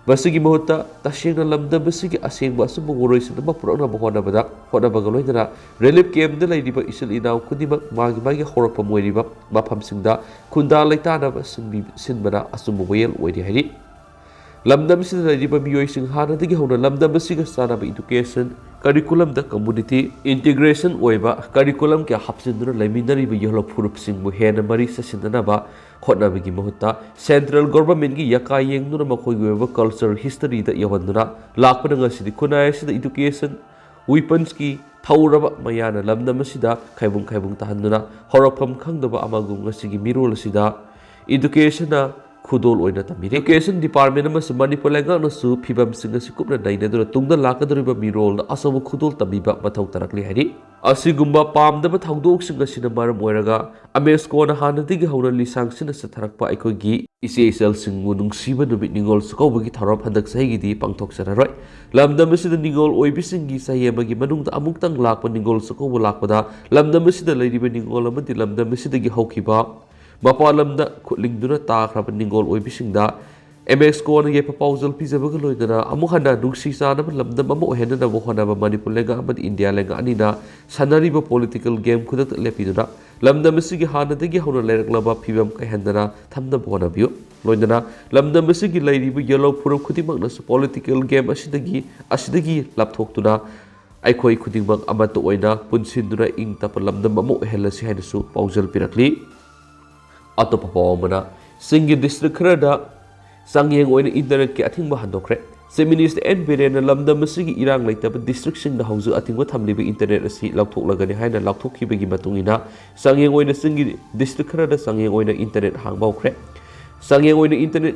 ꯃꯁꯤꯒꯤ ꯃꯍꯨꯠꯇ ꯇꯁꯦꯡꯅ ꯂꯝꯗꯝ ꯑꯁꯤꯒꯤ ꯑꯁꯦꯡꯕ ꯑꯆꯨꯝꯕ ꯋꯥꯔꯣꯏꯁꯤꯟ ꯑꯃ ꯄꯨꯔꯛꯅꯕ ꯍꯣꯠꯅꯕꯗ ꯍꯣꯠꯅꯕꯒ ꯂꯣꯏꯅꯅ ꯔꯤꯂꯤꯐ ꯀꯦꯝꯞꯇ ꯂꯩꯔꯤꯕ ꯏꯆꯤꯜ ꯏꯅꯥꯎ ꯈꯨꯗꯤꯡꯃꯛ ꯃꯥꯒꯤ ꯃꯥꯒꯤ ꯍꯧꯔꯛꯐꯝ ꯑꯣꯏꯔꯤꯕ ꯃꯐꯝꯁꯤꯡꯗ ꯈꯨꯟꯗꯥ ꯂꯩꯇꯥꯅꯕ ꯁꯤꯟꯕꯤ-, ꯁꯤꯟꯕꯅ ꯑꯆꯨꯝꯕ ꯋꯥꯌꯦꯜ ꯑꯣꯏꯔꯤ ꯍꯥꯏꯔꯤ꯫ ꯂꯝꯗꯝ ꯑꯁꯤꯗ ꯂꯩꯔꯤꯕ ꯃꯤꯑꯣꯏꯁꯤꯡ ꯍꯥꯟꯅꯗꯒꯤ ꯍꯧꯅ ꯂꯝꯗꯝ ꯑꯁꯤꯒ ꯆꯥꯟꯅꯕ education, curriculum ꯗ community integration ꯑꯣꯏꯕ curriculum ꯀꯌꯥ ꯍꯥꯞꯆꯤꯟꯗꯨꯅ ꯂꯩꯃꯤꯟꯅꯔꯤꯕ ꯌꯦꯜꯍꯧ ꯐꯨꯔꯨꯞꯁꯤꯡꯕꯨ ꯍꯦꯟꯅ ꯃꯔꯤ ꯆꯠꯁꯤꯟꯅꯅꯕ ꯍꯣꯠꯅꯕꯒꯤ ꯃꯍꯨꯠꯇ central government ꯀꯤ ꯌꯥꯀꯥ ꯌꯦꯡꯗꯨꯅ ꯃꯈꯣꯏꯒꯤ ꯑꯣꯏꯕ culture, history ꯗ ꯌꯧꯍꯟꯗꯨꯅ ꯂꯥꯛꯄꯅ ꯉꯁꯤꯗꯤ ꯈꯨꯟꯅꯥꯏ ꯑꯁꯤꯗ education, weapons ꯀꯤ ꯊꯧꯔꯕ ꯃꯌꯥꯅ ꯂꯝꯗꯝ ꯑꯁꯤꯗ ꯈꯥꯏꯕꯨꯡ ꯈꯥꯏꯕꯨꯡ ꯇꯥꯍꯟꯗꯨꯅ ꯍꯧꯔꯛꯐꯝ ꯈꯪꯗꯕ ꯑꯃꯒꯨꯝ ꯉꯁꯤꯒꯤ ꯃꯤꯔꯣꯜ ꯑꯁꯤꯗ education ꯅ ꯈꯨꯗꯣꯜ ꯑꯣꯏꯅ ꯇꯝꯕꯤꯔꯤ꯫ Education Department ꯑꯃꯁꯨꯡ ꯃꯅꯤꯄꯨꯔ ꯂꯩꯉꯥꯛꯅꯁꯨ ꯐꯤꯕꯝꯁꯤꯡ ꯑꯁꯤ ꯀꯨꯞꯅ ꯅꯩꯅꯗꯨꯅ ꯇꯨꯡꯗ ꯂꯥꯛꯀꯗꯧꯔꯤꯕ ꯃꯤꯔꯣꯜꯗ ꯑꯆꯧꯕ ꯈꯨꯗꯣꯜ ꯇꯝꯕꯤꯕ ꯃꯊꯧ ꯇꯥꯔꯛꯂꯤ ꯍꯥꯏꯔꯤ꯫ ꯑꯁꯤꯒꯨꯝꯕ ꯄꯥꯝꯗꯕ ꯊꯧꯗꯣꯛꯁꯤꯡ ꯑꯁꯤꯅ ꯃꯔꯝ ꯑꯣꯏꯔꯒ ꯑꯃꯦꯁꯀꯣꯅ ꯍꯥꯟꯅꯗꯒꯤ ꯍꯧꯅ ꯂꯤꯁꯥꯡꯁꯤꯟꯅ ꯆꯠꯊꯔꯛꯄ ꯑꯩꯈꯣꯏꯒꯤ ꯏꯆꯦ ꯏꯆꯜꯁꯤꯡꯕꯨ ꯅꯨꯡꯁꯤꯕ ꯅꯨꯃꯤꯠ ꯅꯤꯉꯣꯜ ꯆꯥꯛꯀꯧꯕꯒꯤ ꯊꯧꯔꯝ ꯍꯟꯗꯛ ꯆꯍꯤꯒꯤꯗꯤ ꯄꯥꯡꯊꯣꯛꯆꯔꯔꯣꯏ꯫ ꯂꯝꯗꯝ ꯑꯁꯤꯗ ꯅꯤꯉꯣꯜ ꯑꯣꯏꯕꯤꯁꯤꯡꯒꯤ ꯆꯍꯤ ꯑꯃꯒꯤ ꯃꯅꯨꯡꯗ ꯑꯃꯨꯛꯇꯪ ꯂꯥꯛꯄ ꯅꯤꯉꯣꯜ ꯆꯥꯛꯀꯧꯕ ꯂꯥꯛꯄꯗ ꯂꯝꯗꯝ ꯑꯁꯤꯗ ꯂꯩꯔꯤꯕ ꯅꯤꯉꯣꯜ ꯑꯃꯗꯤ ꯂꯝꯗꯝ ꯑꯁꯤꯗꯒꯤ ꯍꯧꯈꯤꯕ ꯃꯄꯥꯟ ꯂꯝꯗ ꯈꯨꯠꯂꯤꯡꯗꯨꯅ ꯇꯥꯈ꯭ꯔꯕ ꯅꯤꯉꯣꯜ ꯑꯣꯏꯕꯤꯁꯤꯡꯗ ꯑꯦꯝ ꯑꯦꯛꯁ ꯀꯣꯟꯅ ꯌꯥꯏꯐ ꯄꯥꯎꯖꯦꯜ ꯄꯤꯖꯕꯒ ꯂꯣꯏꯅꯅ ꯑꯃꯨꯛ ꯍꯟꯅ ꯅꯨꯡꯁꯤ ꯆꯥꯟꯅꯕ ꯂꯝꯗꯝ ꯑꯃ ꯑꯣꯏꯍꯟꯅꯅꯕ ꯍꯣꯠꯅꯕ ꯃꯅꯤꯄꯨꯔ ꯂꯩꯉꯥꯛ ꯑꯃꯗꯤ ꯏꯟꯗꯤꯌꯥ ꯂꯩꯉꯥꯛ ꯑꯅꯤꯅ ꯁꯥꯟꯅꯔꯤꯕ political game ꯈꯨꯗꯛꯇ ꯂꯦꯞꯄꯤꯗꯨꯅ ꯂꯝꯗꯝ ꯑꯁꯤꯒꯤ ꯍꯥꯟꯅꯗꯒꯤ ꯍꯧꯅ ꯂꯩꯔꯛꯂꯕ ꯐꯤꯕꯝ ꯀꯥꯏꯍꯟꯗꯅ ꯊꯝꯅꯕ ꯍꯣꯠꯅꯕꯤꯌꯨ꯫ ꯂꯣꯏꯅꯅ ꯂꯝꯗꯝ ꯑꯁꯤꯒꯤ ꯂꯩꯔꯤꯕ ꯌꯦꯜꯍꯧ ꯐꯨꯔꯨꯞ ꯈꯨꯗꯤꯡꯃꯛꯅꯁꯨ political game ꯑꯁꯤꯗꯒꯤ ꯑꯁꯤꯗꯒꯤ ꯂꯥꯞꯊꯣꯛꯇꯨꯅ ꯑꯩꯈꯣꯏ ꯈꯨꯗꯤꯡꯃꯛ ꯑꯃꯠꯇ ꯑꯣꯏꯅ ꯄꯨꯟꯁꯤꯟꯗꯨꯅ ꯏꯪ ꯇꯞꯄ ꯂꯝꯗꯝ ꯑꯃ ꯑꯣꯏꯍꯜꯂꯁꯤ ꯍꯥꯏꯅꯁꯨ ꯄꯥꯎꯖꯦꯜ ꯄꯤꯔꯛꯂꯤ꯫ ꯑꯇꯣꯞꯄ ꯄꯥꯎ ꯑꯃꯅ, ꯆꯤꯡꯒꯤ district ꯈꯔꯗ ꯆꯥꯡꯌꯦꯡ ꯑꯣꯏꯅ internetꯀꯤ ꯑꯊꯤꯡꯕ ꯍꯟꯗꯣꯛꯈ꯭ꯔꯦ꯫ Chief Minister ꯑꯦꯟ ꯕꯤꯔꯦꯟꯅ ꯂꯝꯗꯝ ꯑꯁꯤꯒꯤ ꯏꯔꯥꯡ ꯂꯩꯇꯕ districtꯁꯤꯡꯗ ꯍꯧꯖꯤꯛ ꯑꯊꯤꯡꯕ ꯊꯝꯂꯤꯕ internetꯁꯤ ꯂꯧꯊꯣꯛꯂꯒꯅꯤ ꯍꯥꯏꯅ ꯂꯥꯎꯊꯣꯛꯈꯤꯕꯒꯤ ꯃꯇꯨꯡ ꯏꯟꯅ ꯆꯥꯡꯌꯦꯡ ꯑꯣꯏꯅ ꯆꯤꯡꯒꯤ district ꯈꯔꯗ ꯆꯥꯡꯌꯦꯡ ꯑꯣꯏꯅ internet ꯍꯥꯡꯕ ꯍꯧꯈ꯭ꯔꯦ꯫ ꯆꯥꯡꯌꯦꯡ ꯑꯣꯏꯅ internet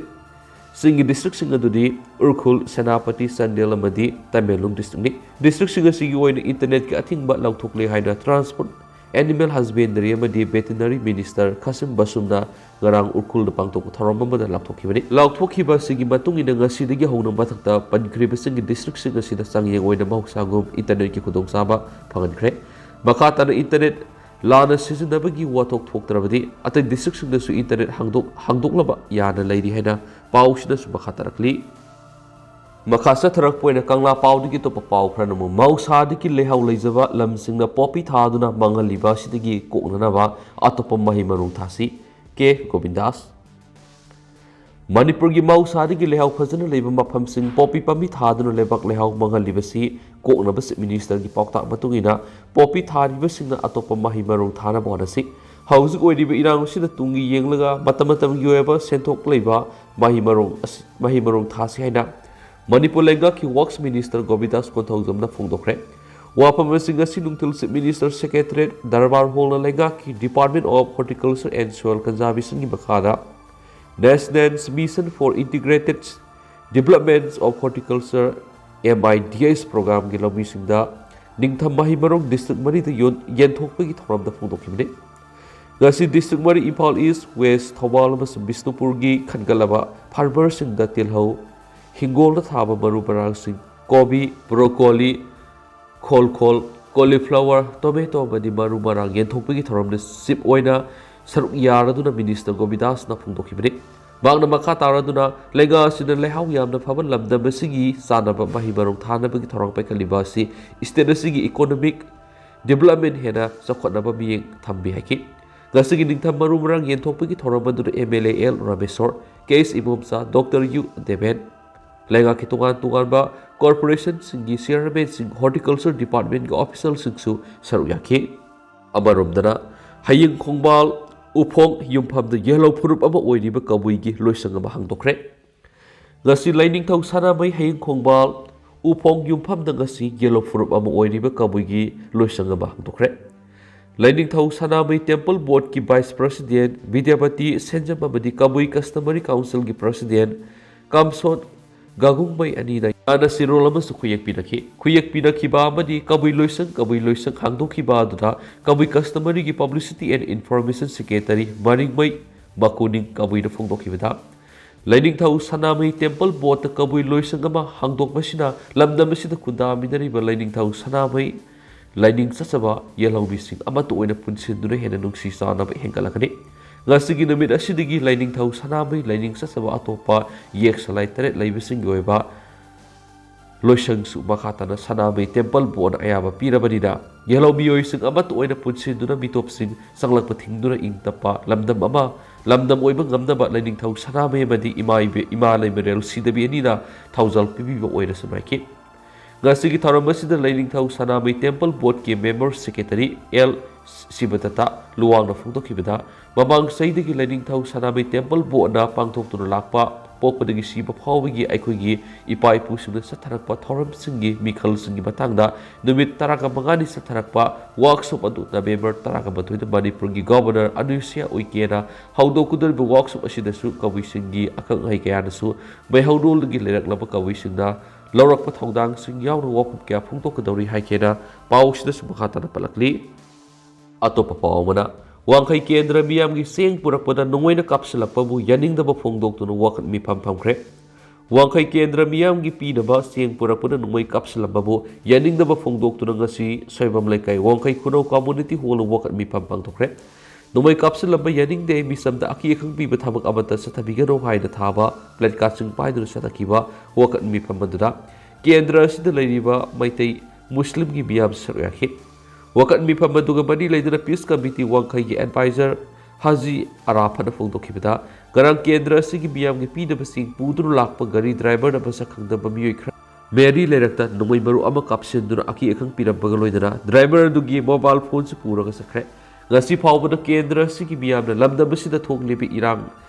ꯆꯤꯡꯒꯤ districtꯁꯤꯡ ꯑꯗꯨꯗꯤ ꯎꯈ꯭ꯔꯨꯜ, ꯁꯦꯅꯥꯄꯇꯤ, ꯆꯥꯟꯗꯦꯜ ꯑꯃꯗꯤ ꯇꯃꯦꯡꯂꯣꯡ districtꯅꯤ꯫ Districtꯁꯤꯡ ꯑꯁꯤꯒꯤ ꯑꯣꯏꯅ internetꯀꯤ ꯑꯊꯤꯡꯕ ꯂꯧꯊꯣꯛꯂꯦ ꯍꯥꯏꯅ Transport, Animal Husbandry ꯑꯃꯗꯤ Veterinary Minister ꯈꯥꯁꯤꯝ ꯕꯁꯨꯝꯅ ꯉꯔꯥꯡ ꯎꯈ꯭ꯔꯨꯜꯗ ꯄꯥꯡꯊꯣꯛꯄ ꯊꯧꯔꯝ ꯑꯃꯗ ꯂꯥꯎꯊꯣꯛꯈꯤꯕꯅꯤ꯫ ꯂꯥꯎꯊꯣꯛꯈꯤꯕ ꯑꯁꯤꯒꯤ ꯃꯇꯨꯡ ꯏꯟꯅ ꯉꯁꯤꯗꯒꯤ ꯍꯧꯅ ꯃꯊꯛꯇ ꯄꯟꯈ꯭ꯔꯤꯕꯁꯤꯡꯒꯤ districtꯁꯤꯡ ꯑꯁꯤꯗ ꯆꯥꯡꯌꯦꯡ ꯑꯣꯏꯅ ꯃꯍꯧꯁꯥꯒꯨꯝ internetꯀꯤ ꯈꯨꯗꯣꯡꯆꯥꯕ ꯐꯪꯍꯟꯈ꯭ꯔꯦ꯫ ꯃꯈꯥ ꯇꯥꯅ internet ꯂꯥꯟꯅ ꯁꯤꯖꯤꯟꯅꯕꯒꯤ ꯋꯥꯊꯣꯛ ꯊꯣꯛꯇ꯭ꯔꯕꯗꯤ ꯑꯇꯩ districtꯁꯤꯡꯗꯁꯨ internet ꯍꯥꯡꯗꯣꯛ-, ꯍꯥꯡꯗꯣꯛꯂꯕ ꯌꯥꯅ ꯂꯩꯔꯤ ꯍꯥꯏꯅ ꯄꯥꯎꯁꯤꯗꯁꯨ ꯃꯈꯥ ꯇꯥꯔꯛꯂꯤ꯫ ꯃꯈꯥ ꯆꯠꯊꯔꯛꯄ ꯑꯣꯏꯅ ꯀꯪꯂꯥ ꯄꯥꯎꯗꯒꯤ ꯑꯇꯣꯞꯄ ꯄꯥꯎ ꯈꯔꯅ ꯑꯃꯨꯛ ꯃꯍꯧꯁꯥꯗꯒꯤ ꯂꯩꯍꯥꯎ ꯂꯩꯖꯕ ꯂꯝꯁꯤꯡꯅ ꯄꯣꯄꯤ ꯊꯥꯗꯨꯅ ꯃꯥꯡꯍꯜꯂꯤꯕ ꯑꯁꯤꯗꯒꯤ ꯀꯣꯛꯅꯅꯕ ꯑꯇꯣꯞꯄ ꯃꯍꯩ ꯃꯔꯣꯡ ꯊꯥꯁꯤ꯫ ꯀꯦ ꯒꯣꯕꯤꯟꯗꯥꯁ꯫ ꯃꯅꯤꯄꯨꯔꯒꯤ ꯃꯍꯧꯁꯥꯗꯒꯤ ꯂꯩꯍꯥꯎ ꯐꯖꯅ ꯂꯩꯕ ꯃꯐꯝꯁꯤꯡ ꯄꯣꯄꯤ ꯄꯥꯝꯕꯤ ꯊꯥꯗꯨꯅ ꯂꯩꯕꯥꯛ ꯂꯩꯍꯥꯎ ꯃꯥꯡꯍꯜꯂꯤꯕꯁꯤ ꯀꯣꯛꯅꯕ Chief Ministerꯒꯤ ꯄꯥꯎꯇꯥꯛ ꯃꯇꯨꯡ ꯏꯟꯅ ꯄꯣꯄꯤ ꯊꯥꯔꯤꯕꯁꯤꯡꯅ ꯑꯇꯣꯞꯄ ꯃꯍꯩ ꯃꯔꯣꯡ ꯊꯥꯅꯕ ꯍꯣꯠꯅꯁꯤ꯫ ꯍꯧꯖꯤꯛ ꯑꯣꯏꯔꯤꯕ ꯏꯔꯥꯡ ꯑꯁꯤꯗ ꯇꯨꯡꯒꯤ ꯌꯦꯡꯂꯒ ꯃꯇꯝ ꯃꯇꯝꯒꯤ ꯑꯣꯏꯕ ꯁꯦꯟꯊꯣꯛ ꯂꯩꯕ ꯃꯍꯩ ꯃꯔꯣꯡ ꯑꯁꯤ, ꯃꯍꯩ ꯃꯔꯣꯡ ꯊꯥꯁꯤ ꯍꯥꯏꯅ ꯃꯅꯤꯄꯨꯔ ꯂꯩꯉꯥꯛꯀꯤ Works Minister ꯒꯣꯕꯤꯟꯗꯥꯁ ꯀꯣꯟꯊꯧꯖꯝꯅ ꯐꯣꯡꯗꯣꯛꯈ꯭ꯔꯦ꯫ ꯋꯥꯐꯝꯁꯤꯡ ꯑꯁꯤ ꯅꯨꯡꯊꯤꯜ Chief Minister Secretariat ꯗꯔꯕꯥꯔ ꯍꯣꯜꯅ ꯂꯩꯉꯥꯛꯀꯤ Department of Horticulture and Soil Conservationꯒꯤ ꯃꯈꯥꯗ National Mission for Integrated Development of Horticulture, M I D S programꯒꯤ ꯂꯧꯃꯤꯁꯤꯡꯗ ꯅꯤꯡꯊꯝ ꯃꯍꯩ ꯃꯔꯣꯡ district ꯃꯔꯤꯗ ꯌꯣꯟ-, ꯌꯦꯟꯊꯣꯛꯄꯒꯤ ꯊꯧꯔꯝꯗ ꯐꯣꯡꯗꯣꯛꯈꯤꯕꯅꯤ꯫ ꯉꯁꯤ district ꯃꯔꯤ, ꯏꯝꯐꯥꯜ East, West, ꯊꯧꯕꯥꯜ ꯑꯃꯁꯨꯡ ꯕꯤꯁꯅꯨꯄꯨꯔꯒꯤ ꯈꯟꯒꯠꯂꯕ farmerꯁꯤꯡꯗ ꯇꯤꯜꯍꯧ, ꯍꯤꯡꯒꯣꯜꯗ ꯊꯥꯕ ꯃꯔꯨ ꯃꯔꯥꯡꯁꯤꯡ, ꯀꯣꯕꯤ, broccoli, ꯈꯣꯜ ꯈꯣꯜ, cauliflower, tomato ꯑꯃꯗꯤ ꯃꯔꯨ ꯃꯔꯥꯡ ꯌꯦꯟꯊꯣꯛꯄꯒꯤ ꯊꯧꯔꯝꯗ chief ꯑꯣꯏꯅ ꯁꯔꯨꯛ ꯌꯥꯔꯗꯨꯅ Minister ꯒꯣꯕꯤꯗꯥꯁꯅ ꯐꯣꯡꯗꯣꯛꯈꯤꯕꯅꯤ꯫ ꯃꯍꯥꯛꯅ ꯃꯈꯥ ꯇꯥꯔꯗꯨꯅ, ꯂꯩꯉꯥꯛ ꯑꯁꯤꯅ ꯂꯩꯍꯥꯎ ꯌꯥꯝꯅ ꯐꯕ ꯂꯝꯗꯝ ꯑꯁꯤꯒꯤ ꯆꯥꯅꯕ ꯃꯍꯩ ꯃꯔꯣꯡ ꯊꯥꯅꯕꯒꯤ ꯊꯧꯔꯥꯡ ꯄꯥꯏꯈꯠꯂꯤꯕ ꯑꯁꯤ state ꯑꯁꯤꯒꯤ economic development ꯍꯦꯟꯅ ꯆꯥꯎꯈꯠꯅꯕ ꯃꯤꯠꯌꯦꯡ ꯊꯝꯃꯤ ꯍꯥꯏꯈꯤ꯫ ꯉꯁꯤꯒꯤ ꯅꯤꯡꯊꯝ ꯃꯔꯨ ꯃꯔꯥꯡ ꯌꯦꯟꯊꯣꯛꯄꯒꯤ ꯊꯧꯔꯝ ꯑꯗꯨꯗ M L A L Rameshwor, K S Ibomcha, Doctor U Deben, ꯂꯩꯉꯥꯛꯀꯤ ꯇꯣꯉꯥꯟ ꯇꯣꯉꯥꯟꯕ corporationꯁꯤꯡꯒꯤ chairmanꯁꯤꯡ, horticulture departmentꯀꯤ officialꯁꯤꯡꯁꯨ ꯁꯔꯨꯛ ꯌꯥꯈꯤ꯫ ꯑꯃꯔꯣꯝꯗꯅ, ꯍꯌꯤꯡ ꯈꯣꯡꯕꯥꯜ ꯎꯐꯣꯡ ꯌꯨꯝꯐꯝꯗ ꯌꯦꯜꯍꯧ ꯐꯨꯔꯨꯞ ꯑꯃ ꯑꯣꯏꯔꯤꯕ ꯀꯕꯨꯏꯒꯤ ꯂꯣꯏꯁꯪ ꯑꯃ ꯍꯥꯡꯗꯣꯛꯈ꯭ꯔꯦ꯫ ꯉꯁꯤ ꯂꯥꯏꯅꯤꯡꯊꯧ ꯁꯅꯥꯃꯍꯤ ꯍꯌꯤꯡ ꯈꯣꯡꯕꯥꯜ ꯎꯐꯣꯡ ꯌꯨꯝꯐꯝꯗ ꯉꯁꯤ ꯌꯦꯜꯍꯧ ꯐꯨꯔꯨꯞ ꯑꯃ ꯑꯣꯏꯔꯤꯕ ꯀꯕꯨꯏꯒꯤ ꯂꯣꯏꯁꯪ ꯑꯃ ꯍꯥꯡꯗꯣꯛꯈ꯭ꯔꯦ꯫ ꯂꯥꯏꯅꯤꯡꯊꯧ ꯁꯅꯥꯃꯍꯤ Temple Boardꯀꯤ Vice President ꯕꯤꯗ꯭ꯌꯥꯄꯇꯤ ꯁꯦꯟꯖꯝ ꯑꯃꯗꯤ ꯀꯕꯨꯏ Customary Councilꯒꯤ President ꯀꯥꯝꯁꯣꯟ ꯒꯥꯒꯨꯡꯃꯩ ꯑꯅꯤꯅ ꯌꯥꯅ ꯁꯤꯔꯣꯜ ꯑꯃꯁꯨ ꯈꯨꯌꯦꯛ ꯄꯤꯅꯈꯤ꯫ ꯈꯨꯌꯦꯛ ꯄꯤꯅꯈꯤꯕ ꯑꯃꯗꯤ ꯀꯕꯨꯏ ꯂꯣꯏꯁꯪ, ꯀꯕꯨꯏ ꯂꯣꯏꯁꯪ ꯍꯥꯡꯗꯣꯛꯈꯤꯕ ꯑꯗꯨꯗ ꯀꯕꯨꯏ Customaryꯒꯤ Publicity and Information Secretary ꯃꯔꯤꯡꯃꯩ ꯃꯀꯨꯅꯤꯡ ꯀꯕꯨꯏꯅ ꯐꯣꯡꯗꯣꯛꯈꯤꯕꯗ, Lainingthou Sanamahi Temple Boardꯇ ꯀꯕꯨꯏ ꯂꯣꯏꯁꯪ ꯑꯃ ꯍꯥꯡꯗꯣꯛꯄꯁꯤꯅ ꯂꯝꯗꯝ ꯑꯁꯤꯗ ꯈꯨꯟꯗꯥꯃꯤꯟꯅꯔꯤꯕ ꯂꯥꯏꯅꯤꯡꯊꯧ ꯁꯅꯥꯃꯍꯤ ꯂꯥꯏꯅꯤꯡ ꯆꯠꯆꯕ ꯌꯦꯜꯍꯧꯃꯤꯁꯤꯡ ꯑꯃꯠꯇ ꯑꯣꯏꯅ ꯄꯨꯟꯁꯤꯟꯗꯨꯅ ꯍꯦꯟꯅ ꯅꯨꯡꯁꯤ ꯆꯥꯟꯅꯕ ꯍꯦꯟꯒꯠꯂꯛꯀꯅꯤ꯫ ꯉꯁꯤꯒꯤ ꯅꯨꯃꯤꯠ ꯑꯁꯤꯗꯒꯤ ꯂꯥꯏꯅꯤꯡꯊꯧ ꯁꯅꯥꯃꯍꯤ ꯂꯥꯏꯅꯤꯡ ꯆꯠꯆꯕ ꯑꯇꯣꯞꯄ ꯌꯦꯛ ꯁꯂꯥꯏ ꯇꯔꯦꯠ ꯂꯩꯕꯁꯤꯡꯒꯤ ꯑꯣꯏꯕ ꯂꯣꯏꯁꯪꯁꯨ ꯃꯈꯥ ꯇꯥꯅ ꯁꯅꯥꯃꯍꯤ Temple Boardꯅ ꯑꯌꯥꯕ ꯄꯤꯔꯕꯅꯤꯅ, ꯌꯦꯜꯍꯧ ꯃꯤꯑꯣꯏꯁꯤꯡ ꯑꯃꯠꯇ ꯑꯣꯏꯅ ꯄꯨꯟꯁꯤꯟꯗꯨꯅ ꯃꯤꯇꯣꯞꯁꯤꯡ ꯆꯪꯂꯛꯄ ꯊꯤꯡꯗꯨꯅ ꯏꯪ ꯇꯞꯄ ꯂꯝꯗꯝ ꯑꯃ, ꯂꯝꯗꯝ ꯑꯣꯏꯕ ꯉꯝꯅꯕ ꯂꯥꯏꯅꯤꯡꯊꯧ ꯁꯅꯥꯃꯍꯤ ꯑꯃꯗꯤ ꯏꯃꯥ ꯏꯕꯦ-, ꯏꯃꯥ ꯂꯩꯃꯔꯦꯜ ꯁꯤꯗꯕꯤ ꯑꯅꯤꯅ ꯊꯧꯖꯥꯜ ꯄꯤꯕꯤꯕ ꯑꯣꯏꯔꯁꯅꯨ ꯍꯥꯏꯈꯤ꯫ ꯉꯁꯤꯒꯤ ꯊꯧꯔꯝ ꯑꯁꯤꯗ ꯂꯥꯏꯅꯤꯡꯊꯧ ꯁꯅꯥꯃꯍꯤ Temple Boardꯀꯤ Member Secretary L ꯁꯤꯕꯗꯠꯇ ꯂꯨꯋꯥꯡꯅ ꯐꯣꯡꯗꯣꯛꯈꯤꯕꯗ, ꯃꯃꯥꯡ ꯆꯍꯤꯗꯒꯤ ꯂꯥꯏꯅꯤꯡꯊꯧ ꯁꯅꯥꯃꯍꯤ Temple Boardꯅ ꯄꯥꯡꯊꯣꯛꯇꯨꯅ ꯂꯥꯛꯄ ꯄꯣꯛꯄꯗꯒꯤ ꯁꯤꯕ ꯐꯥꯎꯕꯒꯤ ꯑꯩꯈꯣꯏꯒꯤ ꯏꯄꯥ ꯏꯄꯨꯁꯤꯡꯅ ꯆꯠꯊꯔꯛꯄ ꯊꯧꯔꯝꯁꯤꯡꯒꯤ ꯃꯤꯈꯜꯁꯤꯡꯒꯤ ꯃꯇꯥꯡꯗ ꯅꯨꯃꯤꯠ ꯇꯔꯥꯒ ꯃꯉꯥꯅꯤ ꯆꯠꯊꯔꯛꯄ ꯋꯥꯔꯛꯁꯣꯞ ꯑꯗꯨ ꯅꯕꯦꯝꯕꯔ ꯇꯔꯥꯒ ꯃꯥꯊꯣꯏꯗ ꯃꯅꯤꯄꯨꯔꯒꯤ ꯒꯚꯔꯅꯔ ꯑꯅꯨꯁꯨꯏꯌꯥ ꯎꯏꯀꯦꯅ ꯍꯧꯗꯣꯛꯀꯗꯧꯔꯤꯕ ꯋꯥꯔꯛꯁꯣꯞ ꯑꯁꯤꯗꯁꯨ ꯀꯕꯨꯏꯁꯤꯡꯒꯤ ꯑꯈꯪ ꯑꯍꯩ ꯀꯌꯥꯅꯁꯨ ꯃꯩꯍꯧꯔꯣꯜꯗꯒꯤ ꯂꯩꯔꯛꯂꯕ ꯀꯕꯨꯏꯁꯤꯡꯅ ꯂꯧꯔꯛꯄ ꯊꯧꯗꯥꯡꯁꯤꯡ ꯌꯥꯎꯅ ꯋꯥꯐꯝ ꯀꯌꯥ ꯐꯣꯡꯗꯣꯛꯀꯗꯧꯔꯤ ꯍꯥꯏꯒꯦꯅ ꯄꯥꯎ ꯑꯁꯤꯗꯁꯨ ꯃꯈꯥ ꯇꯥꯅ ꯄꯜꯂꯛꯂꯤ꯫ ꯑꯇꯣꯞꯄ ꯄꯥꯎ ꯑꯃꯅ, ꯋꯥꯡꯈꯩ ꯀꯦꯟꯗ꯭ꯔ ꯃꯤꯌꯥꯝꯒꯤ ꯆꯦꯡ ꯄꯨꯔꯛꯄꯗ ꯅꯣꯡꯃꯩꯅ ꯀꯥꯞꯁꯤꯜꯂꯛꯄꯕꯨ ꯌꯥꯅꯤꯡꯗꯕ ꯐꯣꯡꯗꯣꯛꯇꯨꯅ ꯋꯥꯀꯠ ꯃꯤꯐꯝ ꯐꯝꯈ꯭ꯔꯦ꯫ ꯋꯥꯡꯈꯩ ꯀꯦꯟꯗ꯭ꯔ ꯃꯤꯌꯥꯝꯒꯤ ꯄꯤꯅꯕ ꯆꯦꯡ ꯄꯨꯔꯛꯄꯗ ꯅꯣꯡꯃꯩ ꯀꯥꯞꯁꯤꯜꯂꯝꯕꯕꯨ ꯌꯥꯅꯤꯡꯗꯕ ꯐꯣꯡꯗꯣꯛꯇꯨꯅ ꯉꯁꯤ ꯁꯣꯏꯕꯝ ꯂꯩꯀꯥꯏ ꯋꯥꯡꯈꯩ ꯈꯨꯅꯧ ꯀꯝꯃꯨꯅꯤꯇꯤ ꯍꯣꯜꯗ ꯋꯥꯀꯠ ꯃꯤꯐꯝ ꯄꯥꯡꯊꯣꯛꯈ꯭ꯔꯦ꯫ ꯅꯣꯡꯃꯩ ꯀꯥꯞꯁꯤꯜꯂꯝꯕ ꯌꯥꯅꯤꯡꯗꯦ, ꯃꯤꯆꯝꯗ ꯑꯀꯤ ꯑꯈꯪ ꯄꯤꯕ ꯊꯕꯛ ꯑꯃꯠꯇ ꯆꯠꯊꯕꯤꯒꯅꯨ ꯍꯥꯏꯅ ꯊꯥꯕ ꯄ꯭ꯂꯦꯀꯥꯔꯗꯁꯤꯡ ꯄꯥꯏꯗꯨꯅ ꯆꯠꯊꯈꯤꯕ ꯋꯥꯀꯠ ꯃꯤꯐꯝ ꯑꯗꯨꯗ ꯀꯦꯟꯗ꯭ꯔ ꯑꯁꯤꯗ ꯂꯩꯔꯤꯕ ꯃꯩꯇꯩ, ꯃꯨꯁꯂꯤꯝꯒꯤ ꯃꯤꯌꯥꯝ ꯁꯔꯨꯛ ꯌꯥꯈꯤ꯫ ꯋꯥꯀꯠ ꯃꯤꯐꯝ ꯑꯗꯨꯒ ꯃꯔꯤ ꯂꯩꯅꯅ ꯄꯤꯁ ꯀꯃꯤꯇꯤ ꯋꯥꯡꯈꯩꯒꯤ ꯑꯦꯗꯚꯥꯏꯖꯔ ꯍꯥꯖꯤ ꯑꯔꯥꯐꯠꯅ ꯐꯣꯡꯗꯣꯛꯈꯤꯕꯗ, ꯉꯔꯥꯡ ꯀꯦꯟꯗ꯭ꯔ ꯑꯁꯤꯒꯤ ꯃꯤꯌꯥꯝꯒꯤ ꯄꯤꯅꯕꯁꯤꯡ ꯄꯨꯗꯨꯅ ꯂꯥꯛꯄ ꯒꯥꯔꯤ ꯗ꯭ꯔꯥꯏꯚꯔꯅ ꯃꯁꯛ ꯈꯪꯗꯕ ꯃꯤꯑꯣꯏ ꯈꯔ ꯃꯦꯔꯤ ꯂꯩꯔꯛꯇ ꯅꯣꯡꯃꯩ ꯃꯔꯨ ꯑꯃ ꯀꯥꯞꯁꯤꯟꯗꯨꯅ ꯑꯀꯤ ꯑꯈꯪ ꯄꯤꯔꯝꯕꯒ ꯂꯣꯏꯅꯅ ꯗ꯭ꯔꯥꯏꯚꯔ ꯑꯗꯨꯒꯤ ꯃꯣꯕꯥꯏꯜ ꯐꯣꯟꯁꯨ ꯄꯨꯔꯒ ꯆꯠꯈ꯭ꯔꯦ꯫ ꯉꯁꯤ ꯐꯥꯎꯕꯗ ꯀꯦꯟꯗ꯭ꯔ ꯑꯁꯤꯒꯤ ꯃꯤꯌꯥꯝꯅ ꯂꯝꯗꯝ ꯑꯁꯤꯗ ꯊꯣꯛꯂꯤꯕ ꯏꯔꯥꯡ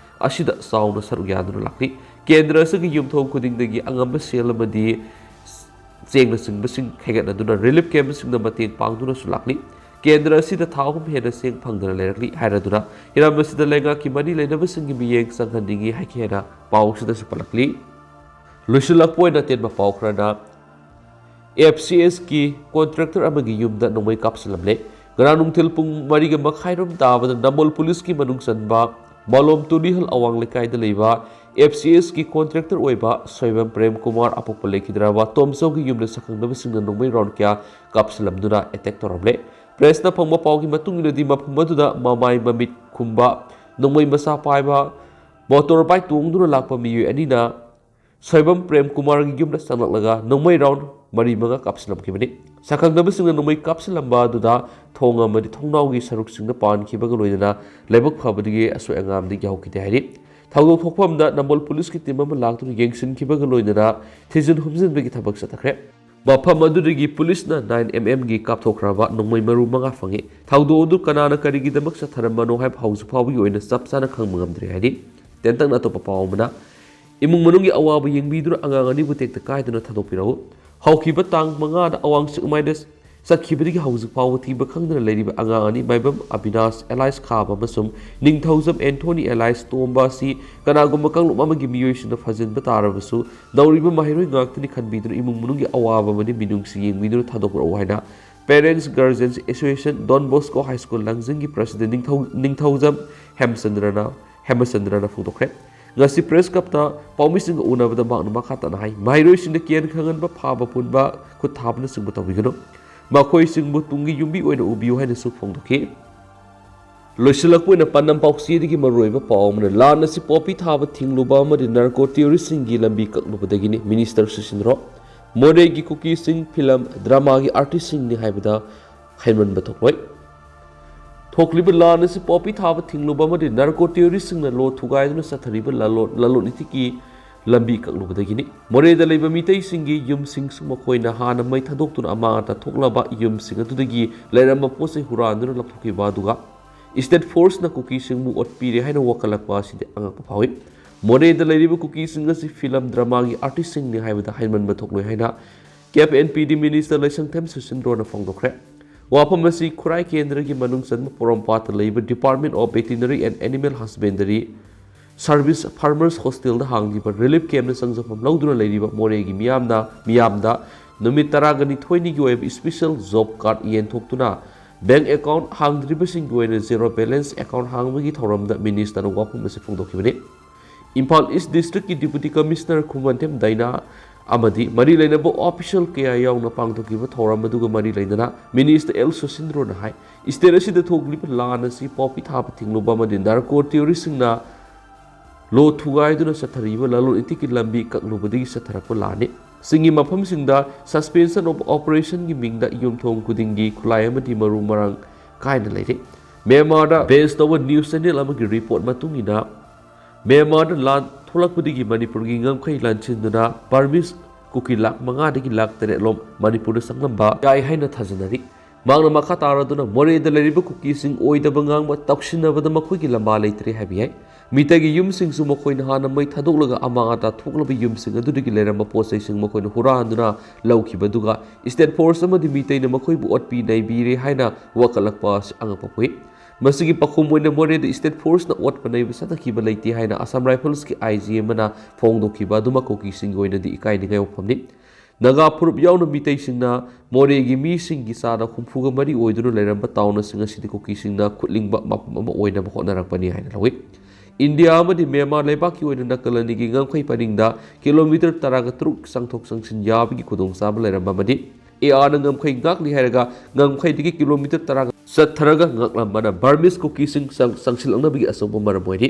ꯑꯁꯤꯗ ꯆꯥꯎꯅ ꯁꯔꯨꯛ ꯌꯥꯗꯨꯅ ꯂꯥꯛꯂꯤ꯫ ꯀꯦꯟꯗ꯭ꯔ ꯑꯁꯤꯒꯤ ꯌꯨꯝꯊꯣꯡ ꯈꯨꯗꯤꯡꯗꯒꯤ ꯑꯉꯝꯕ ꯁꯦꯜ ꯑꯃꯗꯤ ꯆꯦꯡꯅꯆꯤꯡꯕꯁꯤꯡ ꯈꯥꯏꯒꯠꯅꯗꯨꯅ ꯔꯤꯂꯤꯐ ꯀꯦꯝꯞꯁꯤꯡꯗ ꯃꯇꯦꯡ ꯄꯥꯡꯗꯨꯅꯁꯨ ꯂꯥꯛꯂꯤ꯫ ꯀꯦꯟꯗ꯭ꯔ ꯑꯁꯤꯗ ꯊꯥ ꯑꯍꯨꯝ ꯍꯦꯟꯅ ꯆꯦꯡ ꯐꯪꯗꯅ ꯂꯩꯔꯛꯂꯤ ꯍꯥꯏꯔꯗꯨꯅ ꯍꯤꯔꯝ ꯑꯁꯤꯗ ꯂꯩꯉꯥꯛꯀꯤ ꯃꯔꯤ ꯂꯩꯅꯕꯁꯤꯡꯒꯤ ꯃꯤꯠꯌꯦꯡ ꯆꯪꯍꯟꯅꯤꯡꯏ ꯍꯥꯏꯈꯤ ꯍꯥꯏꯅ ꯄꯥꯎ ꯑꯁꯤꯗꯁꯨ ꯄꯜꯂꯛꯂꯤ꯫ ꯂꯣꯏꯁꯤꯜꯂꯛꯄ ꯑꯣꯏꯅ ꯑꯇꯦꯟꯕ ꯄꯥꯎ ꯈꯔꯅ, ꯑꯦꯐ ꯁꯤ ꯑꯦꯁꯀꯤ ꯀꯣꯟꯇ꯭ꯔꯦꯛꯇꯔ ꯑꯃꯒꯤ ꯌꯨꯝꯗ ꯅꯣꯡꯃꯩ ꯀꯥꯞꯁꯤꯜꯂꯝꯂꯦ꯫ ꯉꯔꯥꯡ ꯅꯨꯡꯊꯤꯜ ꯄꯨꯡ ꯃꯔꯤꯒ ꯃꯈꯥꯏꯔꯣꯝ ꯇꯥꯕꯗ ꯅꯝꯕꯣꯜ ꯄꯨꯂꯤꯁꯀꯤ ꯃꯅꯨꯡ ꯆꯟꯕ ꯃꯥꯂꯣꯝ ꯇꯨꯔꯤꯍꯜ ꯑꯋꯥꯡ ꯂꯩꯀꯥꯏꯗ ꯂꯩꯕ ꯑꯦꯐ ꯁꯤ ꯑꯦꯁꯀꯤ ꯀꯣꯟꯇ꯭ꯔꯦꯛꯇꯔ ꯑꯣꯏꯕ ꯁꯣꯏꯕꯝ ꯄ꯭ꯔꯦꯝ ꯀꯨꯃꯥꯔ ꯑꯄꯣꯛꯄ ꯂꯩꯈꯤꯗ꯭ꯔꯕ ꯇꯣꯝꯆꯧꯒꯤ ꯌꯨꯝꯗ ꯁꯛꯈꯪꯗꯕꯁꯤꯡꯅ ꯅꯣꯡꯃꯩ ꯔꯥꯎꯟ ꯀꯌꯥ ꯀꯥꯞꯁꯤꯜꯂꯝꯗꯨꯅ ꯑꯦꯇꯦꯛ ꯇꯧꯔꯝꯂꯦ꯫ ꯄ꯭ꯔꯦꯁꯅ ꯐꯪꯕ ꯄꯥꯎꯒꯤ ꯃꯇꯨꯡ ꯏꯟꯅꯗꯤ, ꯃꯐꯝ ꯑꯗꯨꯗ ꯃꯃꯥꯏ ꯃꯃꯤꯠ ꯈꯨꯝꯕ ꯅꯣꯡꯃꯩ ꯃꯆꯥ ꯄꯥꯏꯕ ꯃꯣꯇꯣꯔ ꯕꯥꯏꯛ ꯇꯣꯡꯗꯨꯅ ꯂꯥꯛꯄ ꯃꯤꯑꯣꯏ ꯑꯅꯤꯅ ꯁꯣꯏꯕꯝ ꯄ꯭ꯔꯦꯝ ꯀꯨꯃꯥꯔꯒꯤ ꯌꯨꯝꯗ ꯆꯪꯂꯛꯂꯒ ꯅꯣꯡꯃꯩ ꯔꯥꯎꯟ ꯃꯔꯤ ꯃꯉꯥ ꯀꯥꯞꯁꯤꯜꯂꯝꯈꯤꯕꯅꯤ꯫ ꯁꯛꯈꯪꯗꯕꯁꯤꯡꯅ ꯅꯣꯡꯃꯩ ꯀꯥꯞꯁꯤꯜꯂꯝꯕ ꯑꯗꯨꯗ ꯊꯣꯡ ꯑꯃꯗꯤ ꯊꯣꯡꯅꯥꯎꯒꯤ ꯁꯔꯨꯛꯁꯤꯡꯗ ꯄꯥꯟꯈꯤꯕꯒ ꯂꯣꯏꯅꯅ ꯂꯥꯏꯕꯛ ꯐꯕꯗꯒꯤ ꯑꯁꯣꯏ ꯑꯉꯥꯝꯗꯤ ꯌꯥꯎꯈꯤꯗꯦ ꯍꯥꯏꯔꯤ꯫ ꯊꯧꯗꯣꯛ ꯊꯣꯛꯐꯝꯗ ꯅꯝꯕꯣꯜ ꯄꯨꯂꯤꯁꯀꯤ ꯇꯤꯝ ꯑꯃ ꯂꯥꯛꯇꯨꯅ ꯌꯦꯡꯁꯤꯟꯈꯤꯕꯒ ꯂꯣꯏꯅꯅ ꯊꯤꯖꯤꯟ ꯍꯨꯝꯖꯤꯟꯕꯒꯤ ꯊꯕꯛ ꯆꯠꯊꯈ꯭ꯔꯦ꯫ ꯃꯐꯝ ꯑꯗꯨꯗꯒꯤ ꯄꯨꯂꯤꯁꯅ ꯅꯥꯏꯟ ꯑꯦꯝ ꯑꯦꯝꯒꯤ ꯀꯥꯞꯊꯣꯛꯈ꯭ꯔꯕ ꯅꯣꯡꯃꯩ ꯃꯔꯨ ꯃꯉꯥ ꯐꯪꯉꯤ꯫ ꯊꯧꯗꯣꯛ ꯑꯗꯨ ꯀꯅꯥꯅ ꯀꯔꯤꯒꯤꯗꯃꯛ ꯆꯠꯊꯔꯝꯕꯅꯣ ꯍꯥꯏꯕ ꯍꯧꯖꯤꯛ ꯐꯥꯎꯕꯒꯤ ꯑꯣꯏꯅ ꯆꯞ ꯆꯥꯅ ꯈꯪꯕ ꯉꯝꯗ꯭ꯔꯤ ꯍꯥꯏꯔꯤ꯫ ꯇꯦꯟꯇꯛꯅ ꯑꯇꯣꯞꯄ ꯄꯥꯎ ꯑꯃꯅ, ꯏꯃꯨꯡ ꯃꯅꯨꯡꯒꯤ ꯑꯋꯥꯕ ꯌꯦꯡꯕꯤꯗꯨꯅ ꯑꯉꯥꯡ ꯑꯅꯤꯕꯨ ꯇꯦꯛꯇ ꯀꯥꯏꯗꯅ ꯊꯥꯗꯣꯛꯄꯤꯔꯛꯎ꯫ ꯍꯧꯈꯤꯕ ꯇꯥꯡ ꯃꯉꯥꯗ ꯑꯋꯥꯡ ꯁꯦꯛꯃꯥꯏꯗ ꯆꯠꯈꯤꯕꯗꯒꯤ ꯍꯧꯖꯤꯛ ꯐꯥꯎꯕ ꯊꯤꯕ ꯈꯪꯗꯅ ꯂꯩꯔꯤꯕ ꯑꯉꯥꯡ ꯑꯅꯤ, ꯃꯥꯏꯕꯝ ꯑꯕꯤꯅꯥꯁ alias ꯈꯥꯕ ꯑꯃꯁꯨꯡ ꯅꯤꯡꯊꯧꯖꯝ ꯑꯦꯟꯊꯣꯅꯤ alias ꯇꯣꯝꯕ ꯑꯁꯤ ꯀꯅꯥꯒꯨꯝꯕ ꯀꯥꯡꯂꯨꯞ ꯑꯃꯒꯤ ꯃꯤꯑꯣꯏꯁꯤꯡꯅ ꯐꯥꯖꯤꯟꯕ ꯇꯥꯔꯕꯁꯨ, ꯅꯧꯔꯤꯕ ꯃꯍꯩꯔꯣꯏ ꯉꯥꯛꯇꯅꯤ ꯈꯟꯕꯤꯗꯨꯅ ꯏꯃꯨꯡ ꯃꯅꯨꯡꯒꯤ ꯑꯋꯥꯕ ꯑꯃꯗꯤ ꯃꯤꯅꯨꯡꯁꯤ ꯌꯦꯡꯕꯤꯗꯨꯅ ꯊꯥꯗꯣꯛꯄꯤꯔꯛꯎ ꯍꯥꯏꯅ Parents Guardians Association, Don Bosco High School ꯂꯥꯡꯖꯤꯡꯒꯤ president ꯅꯤꯡꯊꯧ-, ꯅꯤꯡꯊꯧꯖꯝ ꯍꯦꯃꯆꯟꯗ꯭ꯔꯅ, ꯍꯦꯃꯆꯟꯗ꯭ꯔꯅ ꯐꯣꯡꯗꯣꯛꯈ꯭ꯔꯦ꯫ ꯉꯁꯤ press clubꯇ ꯄꯥꯎꯃꯤꯁꯤꯡꯒ ꯎꯅꯕꯗ ꯃꯍꯥꯛꯅ ꯃꯈꯥ ꯇꯥꯅ ꯍꯥꯏ, ꯃꯍꯩꯔꯣꯏꯁꯤꯡꯗ ꯀꯤꯌꯥꯟ ꯈꯪꯍꯟꯕ, ꯐꯥꯕ ꯄꯨꯟꯕ, ꯈꯨꯠ ꯊꯥꯕꯅꯆꯤꯡꯕ ꯇꯧꯕꯤꯒꯅꯨ꯫ ꯃꯈꯣꯏꯁꯤꯡꯕꯨ ꯇꯨꯡꯒꯤ ꯌꯨꯝꯕꯤ ꯑꯣꯏꯅ ꯎꯕꯤꯌꯨ ꯍꯥꯏꯅꯁꯨ ꯐꯣꯡꯗꯣꯛꯈꯤ꯫ ꯂꯣꯏꯁꯤꯜꯂꯛꯄ ꯑꯣꯏꯅ ꯄꯥꯟꯗꯝ ꯄꯥꯎꯆꯦꯗꯒꯤ ꯃꯔꯨꯑꯣꯏꯕ ꯄꯥꯎ ꯑꯃꯅ, ꯂꯥꯟ ꯑꯁꯤ poppy ꯊꯥꯕ ꯊꯤꯡꯂꯨꯕ ꯑꯃꯗꯤ narco terroristꯁꯤꯡꯒꯤ ꯂꯝꯕꯤ ꯀꯛꯂꯨꯕꯗꯒꯤꯅꯤ꯫ Minister ꯁꯨꯁꯤꯟ ꯔꯣ꯫ ꯃꯣꯔꯦꯒꯤ ꯀꯨꯀꯤꯁꯤꯡ film dramaꯒꯤ artistꯁꯤꯡꯅꯤ ꯍꯥꯏꯕꯗ ꯍꯦꯟꯃꯟꯕ ꯊꯣꯛꯂꯣꯏ꯫ ꯊꯣꯛꯂꯤꯕ ꯂꯥꯟ ꯑꯁꯤ poppy ꯊꯥꯕ ꯊꯤꯡꯂꯨꯕ ꯑꯃꯗꯤ narco terroristꯁꯤꯡꯅ ꯂꯣ ꯊꯨꯒꯥꯏꯗꯨꯅ ꯆꯠꯊꯔꯤꯕ ꯂꯂꯣꯟ, ꯂꯂꯣꯟ ꯏꯇꯤꯛꯀꯤ ꯂꯝꯕꯤ ꯀꯛꯂꯨꯕꯗꯒꯤꯅꯤ꯫ ꯃꯣꯔꯦꯗ ꯂꯩꯕ ꯃꯤꯇꯩꯁꯤꯡꯒꯤ ꯌꯨꯝꯁꯤꯡꯁꯨ ꯃꯈꯣꯏꯅ ꯍꯥꯟꯅ ꯃꯩ ꯊꯥꯗꯣꯛꯇꯨꯅ ꯑꯃꯥꯡ ꯑꯇꯥ ꯊꯣꯛꯂꯕ ꯌꯨꯝꯁꯤꯡ ꯑꯗꯨꯗꯒꯤ ꯂꯩꯔꯝꯕ ꯄꯣꯠ ꯆꯩ ꯍꯨꯔꯥꯟꯗꯨꯅ ꯂꯧꯊꯣꯛꯈꯤꯕ ꯑꯗꯨꯒ state forceꯅ ꯀꯨꯀꯤꯁꯤꯡꯕꯨ ꯑꯣꯠꯄꯤꯔꯦ ꯍꯥꯏꯅ ꯋꯥꯀꯠꯂꯛꯄ ꯑꯁꯤꯗꯤ ꯑꯉꯛꯄ ꯐꯥꯎꯏ꯫ ꯃꯣꯔꯦꯗ ꯂꯩꯔꯤꯕ ꯀꯨꯀꯤꯁꯤꯡ ꯑꯁꯤ film dramaꯒꯤ artistꯁꯤꯡꯅꯤ ꯍꯥꯏꯕꯗ ꯍꯦꯟꯃꯟꯕ ꯊꯣꯛꯂꯣꯏ ꯍꯥꯏꯅ cap and P D minister ꯂꯩꯁꯪꯊꯦꯝ ꯁꯨꯁꯤꯟꯗ꯭ꯔꯣꯅ ꯐꯣꯡꯗꯣꯛꯈ꯭ꯔꯦ꯫ ꯋꯥꯐꯝ ꯑꯁꯤ ꯈꯨꯔꯥꯏ ꯀꯦꯟꯗ꯭ꯔꯒꯤ ꯃꯅꯨꯡ ꯆꯟꯕ ꯄꯣꯔꯣꯝꯄꯥꯠꯇ ꯂꯩꯕ Department of Veterinary and Animal Husbandry Service Farmers Hostelꯗ ꯍꯥꯡꯂꯤꯕ relief campꯅ ꯆꯪꯖꯐꯝ ꯂꯧꯗꯨꯅ ꯂꯩꯔꯤꯕ ꯃꯣꯔꯦꯒꯤ ꯃꯤꯌꯥꯝꯅ, ꯃꯤꯌꯥꯝꯗ ꯅꯨꯃꯤꯠ ꯇꯔꯥꯒꯅꯤꯊꯣꯏꯅꯤꯒꯤ ꯑꯣꯏꯕ special job card ꯌꯦꯟꯊꯣꯛꯇꯨꯅ bank account ꯍꯥꯡꯗ꯭ꯔꯤꯕꯁꯤꯡꯒꯤ ꯑꯣꯏꯅ zero balance account ꯍꯥꯡꯕꯒꯤ ꯊꯧꯔꯝꯗ ministerꯅ ꯋꯥꯐꯝ ꯑꯁꯤ ꯐꯣꯡꯗꯣꯛꯈꯤꯕꯅꯤ꯫ ꯏꯝꯐꯥꯜ East Districtꯀꯤ Deputy Commissioner ꯈꯨꯃꯟꯊꯦꯝ ꯗꯥꯏꯅꯥ ꯑꯃꯗꯤ ꯃꯔꯤ ꯂꯩꯅꯕ official ꯀꯌꯥ ꯌꯥꯎꯅ ꯄꯥꯡꯊꯣꯛꯈꯤꯕ ꯊꯧꯔꯝ ꯑꯗꯨꯒ ꯃꯔꯤ ꯂꯩꯅꯅ minister ꯑꯦꯜ ꯁꯨꯁꯤꯟꯗ꯭ꯔꯣꯅ ꯍꯥꯏ, state ꯑꯁꯤꯗ ꯊꯣꯛꯂꯤꯕ ꯂꯥꯟ ꯑꯁꯤ poppy ꯊꯥꯕ ꯊꯤꯡꯂꯨꯕ ꯑꯃꯗꯤ narco terroristꯁꯤꯡꯅ ꯂꯣ ꯊꯨꯒꯥꯏꯗꯨꯅ ꯆꯠꯊꯔꯤꯕ ꯂꯂꯣꯟ ꯏꯇꯤꯛꯀꯤ ꯂꯝꯕꯤ ꯀꯛꯂꯨꯕꯗꯒꯤ ꯆꯠꯊꯔꯛꯄ ꯂꯥꯟꯅꯤ꯫ ꯆꯤꯡꯒꯤ ꯃꯐꯝꯁꯤꯡꯗ suspension of operationꯒꯤ ꯃꯤꯡꯗ ꯌꯨꯝꯊꯣꯡ ꯈꯨꯗꯤꯡꯒꯤ ꯈꯨꯠꯂꯥꯏ ꯑꯃꯗꯤ ꯃꯔꯨ ꯃꯔꯥꯡ ꯀꯥꯏꯅ ꯂꯩꯔꯤ꯫ ꯃ꯭ꯌꯥꯟꯃꯥꯔꯗ base ꯇꯧꯕ news channel ꯑꯃꯒꯤ report ꯃꯇꯨꯡ ꯏꯟꯅ, ꯃ꯭ꯌꯥꯟꯃꯥꯔꯗ ꯂꯥꯟ ꯊꯣꯛꯂꯛꯄꯗꯒꯤ ꯃꯅꯤꯄꯨꯔꯒꯤ ꯉꯝꯈꯩ ꯂꯥꯟꯁꯤꯟꯗꯨꯅ Burmese ꯀꯨꯀꯤ ꯂꯥꯈ ꯃꯉꯥꯗꯒꯤ ꯂꯥꯈ ꯇꯔꯦꯠ ꯂꯣꯝ ꯃꯅꯤꯄꯨꯔꯗ ꯆꯪꯂꯝꯕ ꯌꯥꯏ ꯍꯥꯏꯅ ꯊꯥꯖꯅꯔꯤ꯫ ꯃꯍꯥꯛꯅ ꯃꯈꯥ ꯇꯥꯔꯗꯨꯅ, ꯃꯣꯔꯦꯗ ꯂꯩꯔꯤꯕ ꯀꯨꯀꯤꯁꯤꯡ ꯑꯣꯏꯗꯕ ꯉꯥꯡꯕ, ꯇꯧꯁꯤꯟꯅꯕꯗ ꯃꯈꯣꯏꯒꯤ ꯂꯝꯕꯥ ꯂꯩꯇ꯭ꯔꯦ ꯍꯥꯏꯕ ꯌꯥꯏ꯫ ꯃꯤꯇꯩꯒꯤ ꯌꯨꯝꯁꯤꯡꯁꯨ ꯃꯈꯣꯏꯅ ꯍꯥꯟꯅ ꯃꯩ ꯊꯥꯗꯣꯛꯂꯒ ꯑꯃꯥꯡ ꯑꯇꯥ ꯊꯣꯛꯂꯕ ꯌꯨꯝꯁꯤꯡ ꯑꯗꯨꯗꯒꯤ ꯂꯩꯔꯝꯕ ꯄꯣꯠ ꯆꯩꯁꯤꯡ ꯃꯈꯣꯏꯅ ꯍꯨꯔꯥꯟꯗꯨꯅ ꯂꯧꯈꯤꯕ ꯑꯗꯨꯒ state force ꯑꯃꯗꯤ ꯃꯤꯇꯩꯅ ꯃꯈꯣꯏꯕꯨ ꯑꯣꯠꯄꯤ ꯅꯩꯕꯤꯔꯦ ꯍꯥꯏꯅ ꯋꯥꯀꯠꯂꯛꯄ ꯑꯁꯤ ꯑꯉꯛꯄ ꯄꯣꯛꯏ꯫ ꯃꯁꯤꯒꯤ ꯄꯥꯎꯈꯨꯝ ꯑꯣꯏꯅ ꯃꯣꯔꯦꯗ state forceꯅ ꯑꯣꯠꯄ ꯅꯩꯕ ꯆꯠꯊꯈꯤꯕ ꯂꯩꯇꯦ ꯍꯥꯏꯅ Assam Riflesꯀꯤ I G ꯑꯃꯅ ꯐꯣꯡꯗꯣꯛꯈꯤꯕ ꯑꯗꯨꯃꯛ ꯀꯨꯀꯤꯁꯤꯡꯒꯤ ꯑꯣꯏꯅꯗꯤ ꯏꯀꯥꯏꯅꯤꯡꯉꯥꯏ ꯋꯥꯐꯝꯅꯤ꯫ ꯅꯥꯒꯥ ꯐꯨꯔꯨꯞ ꯌꯥꯎꯅ ꯃꯤꯇꯩꯁꯤꯡꯅ ꯃꯣꯔꯦꯒꯤ ꯃꯤꯁꯤꯡꯒꯤ ꯆꯥꯗ ꯍꯨꯝꯐꯨꯒ ꯃꯔꯤ ꯑꯣꯏꯗꯨꯅ ꯂꯩꯔꯝꯕ town ꯑꯁꯤꯡ ꯑꯁꯤꯗꯤ ꯀꯨꯀꯤꯁꯤꯡꯅ ꯈꯨꯠꯂꯤꯡꯕ ꯃꯐꯝ ꯑꯃ ꯑꯣꯏꯅꯕ ꯍꯣꯠꯅꯔꯛꯄꯅꯤ ꯍꯥꯏꯅ ꯂꯧꯏ꯫ ꯏꯟꯗꯤꯌꯥ ꯑꯃꯗꯤ ꯃ꯭ꯌꯥꯟꯃꯥꯔ ꯂꯩꯕꯥꯛꯀꯤ ꯑꯣꯏꯅ ꯅꯥꯀꯜ ꯑꯅꯤꯒꯤ ꯉꯝꯈꯩ ꯄꯔꯤꯡꯗ kilometre ꯇꯔꯥꯒ ꯇꯔꯨꯛ ꯆꯪꯊꯣꯛ ꯆꯪꯁꯤꯟ ꯌꯥꯕꯒꯤ ꯈꯨꯗꯣꯡꯆꯥꯕ ꯂꯩꯔꯝꯕ ꯑꯃꯗꯤ ARꯅ ꯉꯝꯈꯩ ꯉꯥꯛꯂꯤ ꯍꯥꯏꯔꯒ ꯉꯝꯈꯩꯗꯒꯤ kilometre ꯇꯔꯥꯒ ꯆꯠꯊꯔꯒ ꯉꯥꯛꯂꯝꯕꯅ Burmese ꯀꯨꯀꯤꯁꯤꯡ ꯆꯪ-, ꯆꯪꯁꯤꯜꯂꯛꯅꯕꯒꯤ ꯑꯆꯧꯕ ꯃꯔꯝ ꯑꯣꯏꯔꯤ꯫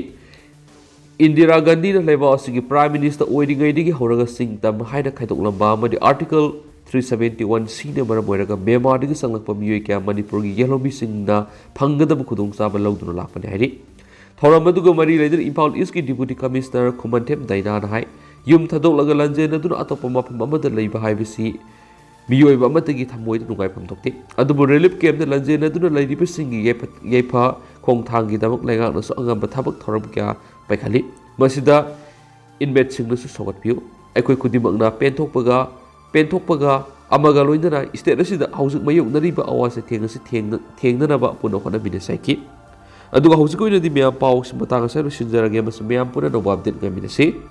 ꯏꯟꯗꯤꯔꯥ ꯒꯥꯟꯙꯤꯅ ꯂꯩꯕꯥꯛ ꯑꯁꯤꯒꯤ Prime Minister ꯑꯣꯏꯔꯤꯉꯩꯗꯒꯤ ꯍꯧꯔꯒ ꯆꯤꯡ ꯇꯝ ꯍꯥꯏꯅ ꯈꯥꯏꯗꯣꯛꯂꯝꯕ ꯑꯃꯗꯤ Article three seventy one Cꯅ ꯃꯔꯝ ꯑꯣꯏꯔꯒ ꯃ꯭ꯌꯥꯟꯃꯥꯔꯗꯒꯤ ꯆꯪꯂꯛꯄ ꯃꯤꯑꯣꯏ ꯀꯌꯥ ꯃꯅꯤꯄꯨꯔꯒꯤ ꯌꯦꯜꯍꯧꯃꯤꯁꯤꯡꯅ ꯐꯪꯒꯗꯕ ꯈꯨꯗꯣꯡꯆꯥꯕ ꯂꯧꯗꯨꯅ ꯂꯥꯛꯄꯅꯤ ꯍꯥꯏꯔꯤ꯫ ꯊꯧꯔꯝ ꯑꯗꯨꯒ ꯃꯔꯤ ꯂꯩꯅꯅ ꯏꯝꯐꯥꯜ Eastꯀꯤ Deputy Commissioner ꯈꯨꯃꯟꯊꯦꯝ ꯗꯥꯏꯅꯥꯅ ꯍꯥꯏ, ꯌꯨꯝ ꯊꯥꯗꯣꯛꯂꯒ ꯂꯥꯟꯖꯦꯟꯅꯗꯨꯅ ꯑꯇꯣꯞꯄ ꯃꯐꯝ ꯑꯃꯗ ꯂꯩꯕ ꯍꯥꯏꯕꯁꯤ ꯃꯤꯑꯣꯏꯕ ꯑꯃꯠꯇꯒꯤ ꯊꯃꯣꯏꯗ ꯅꯨꯡꯉꯥꯏꯐꯝ ꯊꯣꯛꯇꯦ꯫ ꯑꯗꯨꯕꯨ relief campꯇ ꯂꯥꯟꯖꯦꯟꯅꯗꯨꯅ ꯂꯩꯔꯤꯕꯁꯤꯡꯒꯤ ꯌꯥꯏꯐ-, ꯌꯥꯏꯐ ꯈꯣꯡꯊꯥꯡꯒꯤꯗꯃꯛ ꯂꯩꯉꯥꯛꯅꯁꯨ ꯑꯉꯝꯕ ꯊꯕꯛ ꯊꯧꯔꯝ ꯀꯌꯥ ꯄꯥꯏꯈꯠꯂꯤ꯫ ꯃꯁꯤꯗ inmateꯁꯤꯡꯅꯁꯨ ꯁꯧꯒꯠꯄꯤꯌꯨ꯫ ꯑꯩꯈꯣꯏ ꯈꯨꯗꯤꯡꯃꯛꯅ ꯄꯦꯟꯊꯣꯛꯄꯒ, ꯄꯦꯟꯊꯣꯛꯄꯒ ꯑꯃꯒ ꯂꯣꯏꯅꯅ state ꯑꯁꯤꯗ ꯍꯧꯖꯤꯛ ꯃꯥꯌꯣꯛꯅꯔꯤꯕ ꯑꯋꯥ ꯆꯩꯊꯦꯡ ꯑꯁꯤ ꯊꯦꯡꯅ-, ꯊꯦꯡꯅꯅꯕ ꯄꯨꯟꯅ ꯍꯣꯠꯅꯃꯤꯟꯅꯁꯤ ꯍꯥꯏꯈꯤ꯫ ꯑꯗꯨꯒ ꯍꯧꯖꯤꯛꯀꯤ ꯑꯣꯏꯅꯗꯤ ꯃꯌꯥꯝ ꯄꯥꯎꯁꯤ ꯃꯇꯥꯡ ꯑꯁꯤꯗ ꯂꯣꯏꯁꯤꯟꯖꯔꯒꯦ ꯑꯃꯁꯨꯡ ꯃꯌꯥꯝ ꯄꯨꯟꯅ ꯑꯅꯧꯕ update ꯉꯥꯏꯃꯤꯟꯅꯁꯤ꯫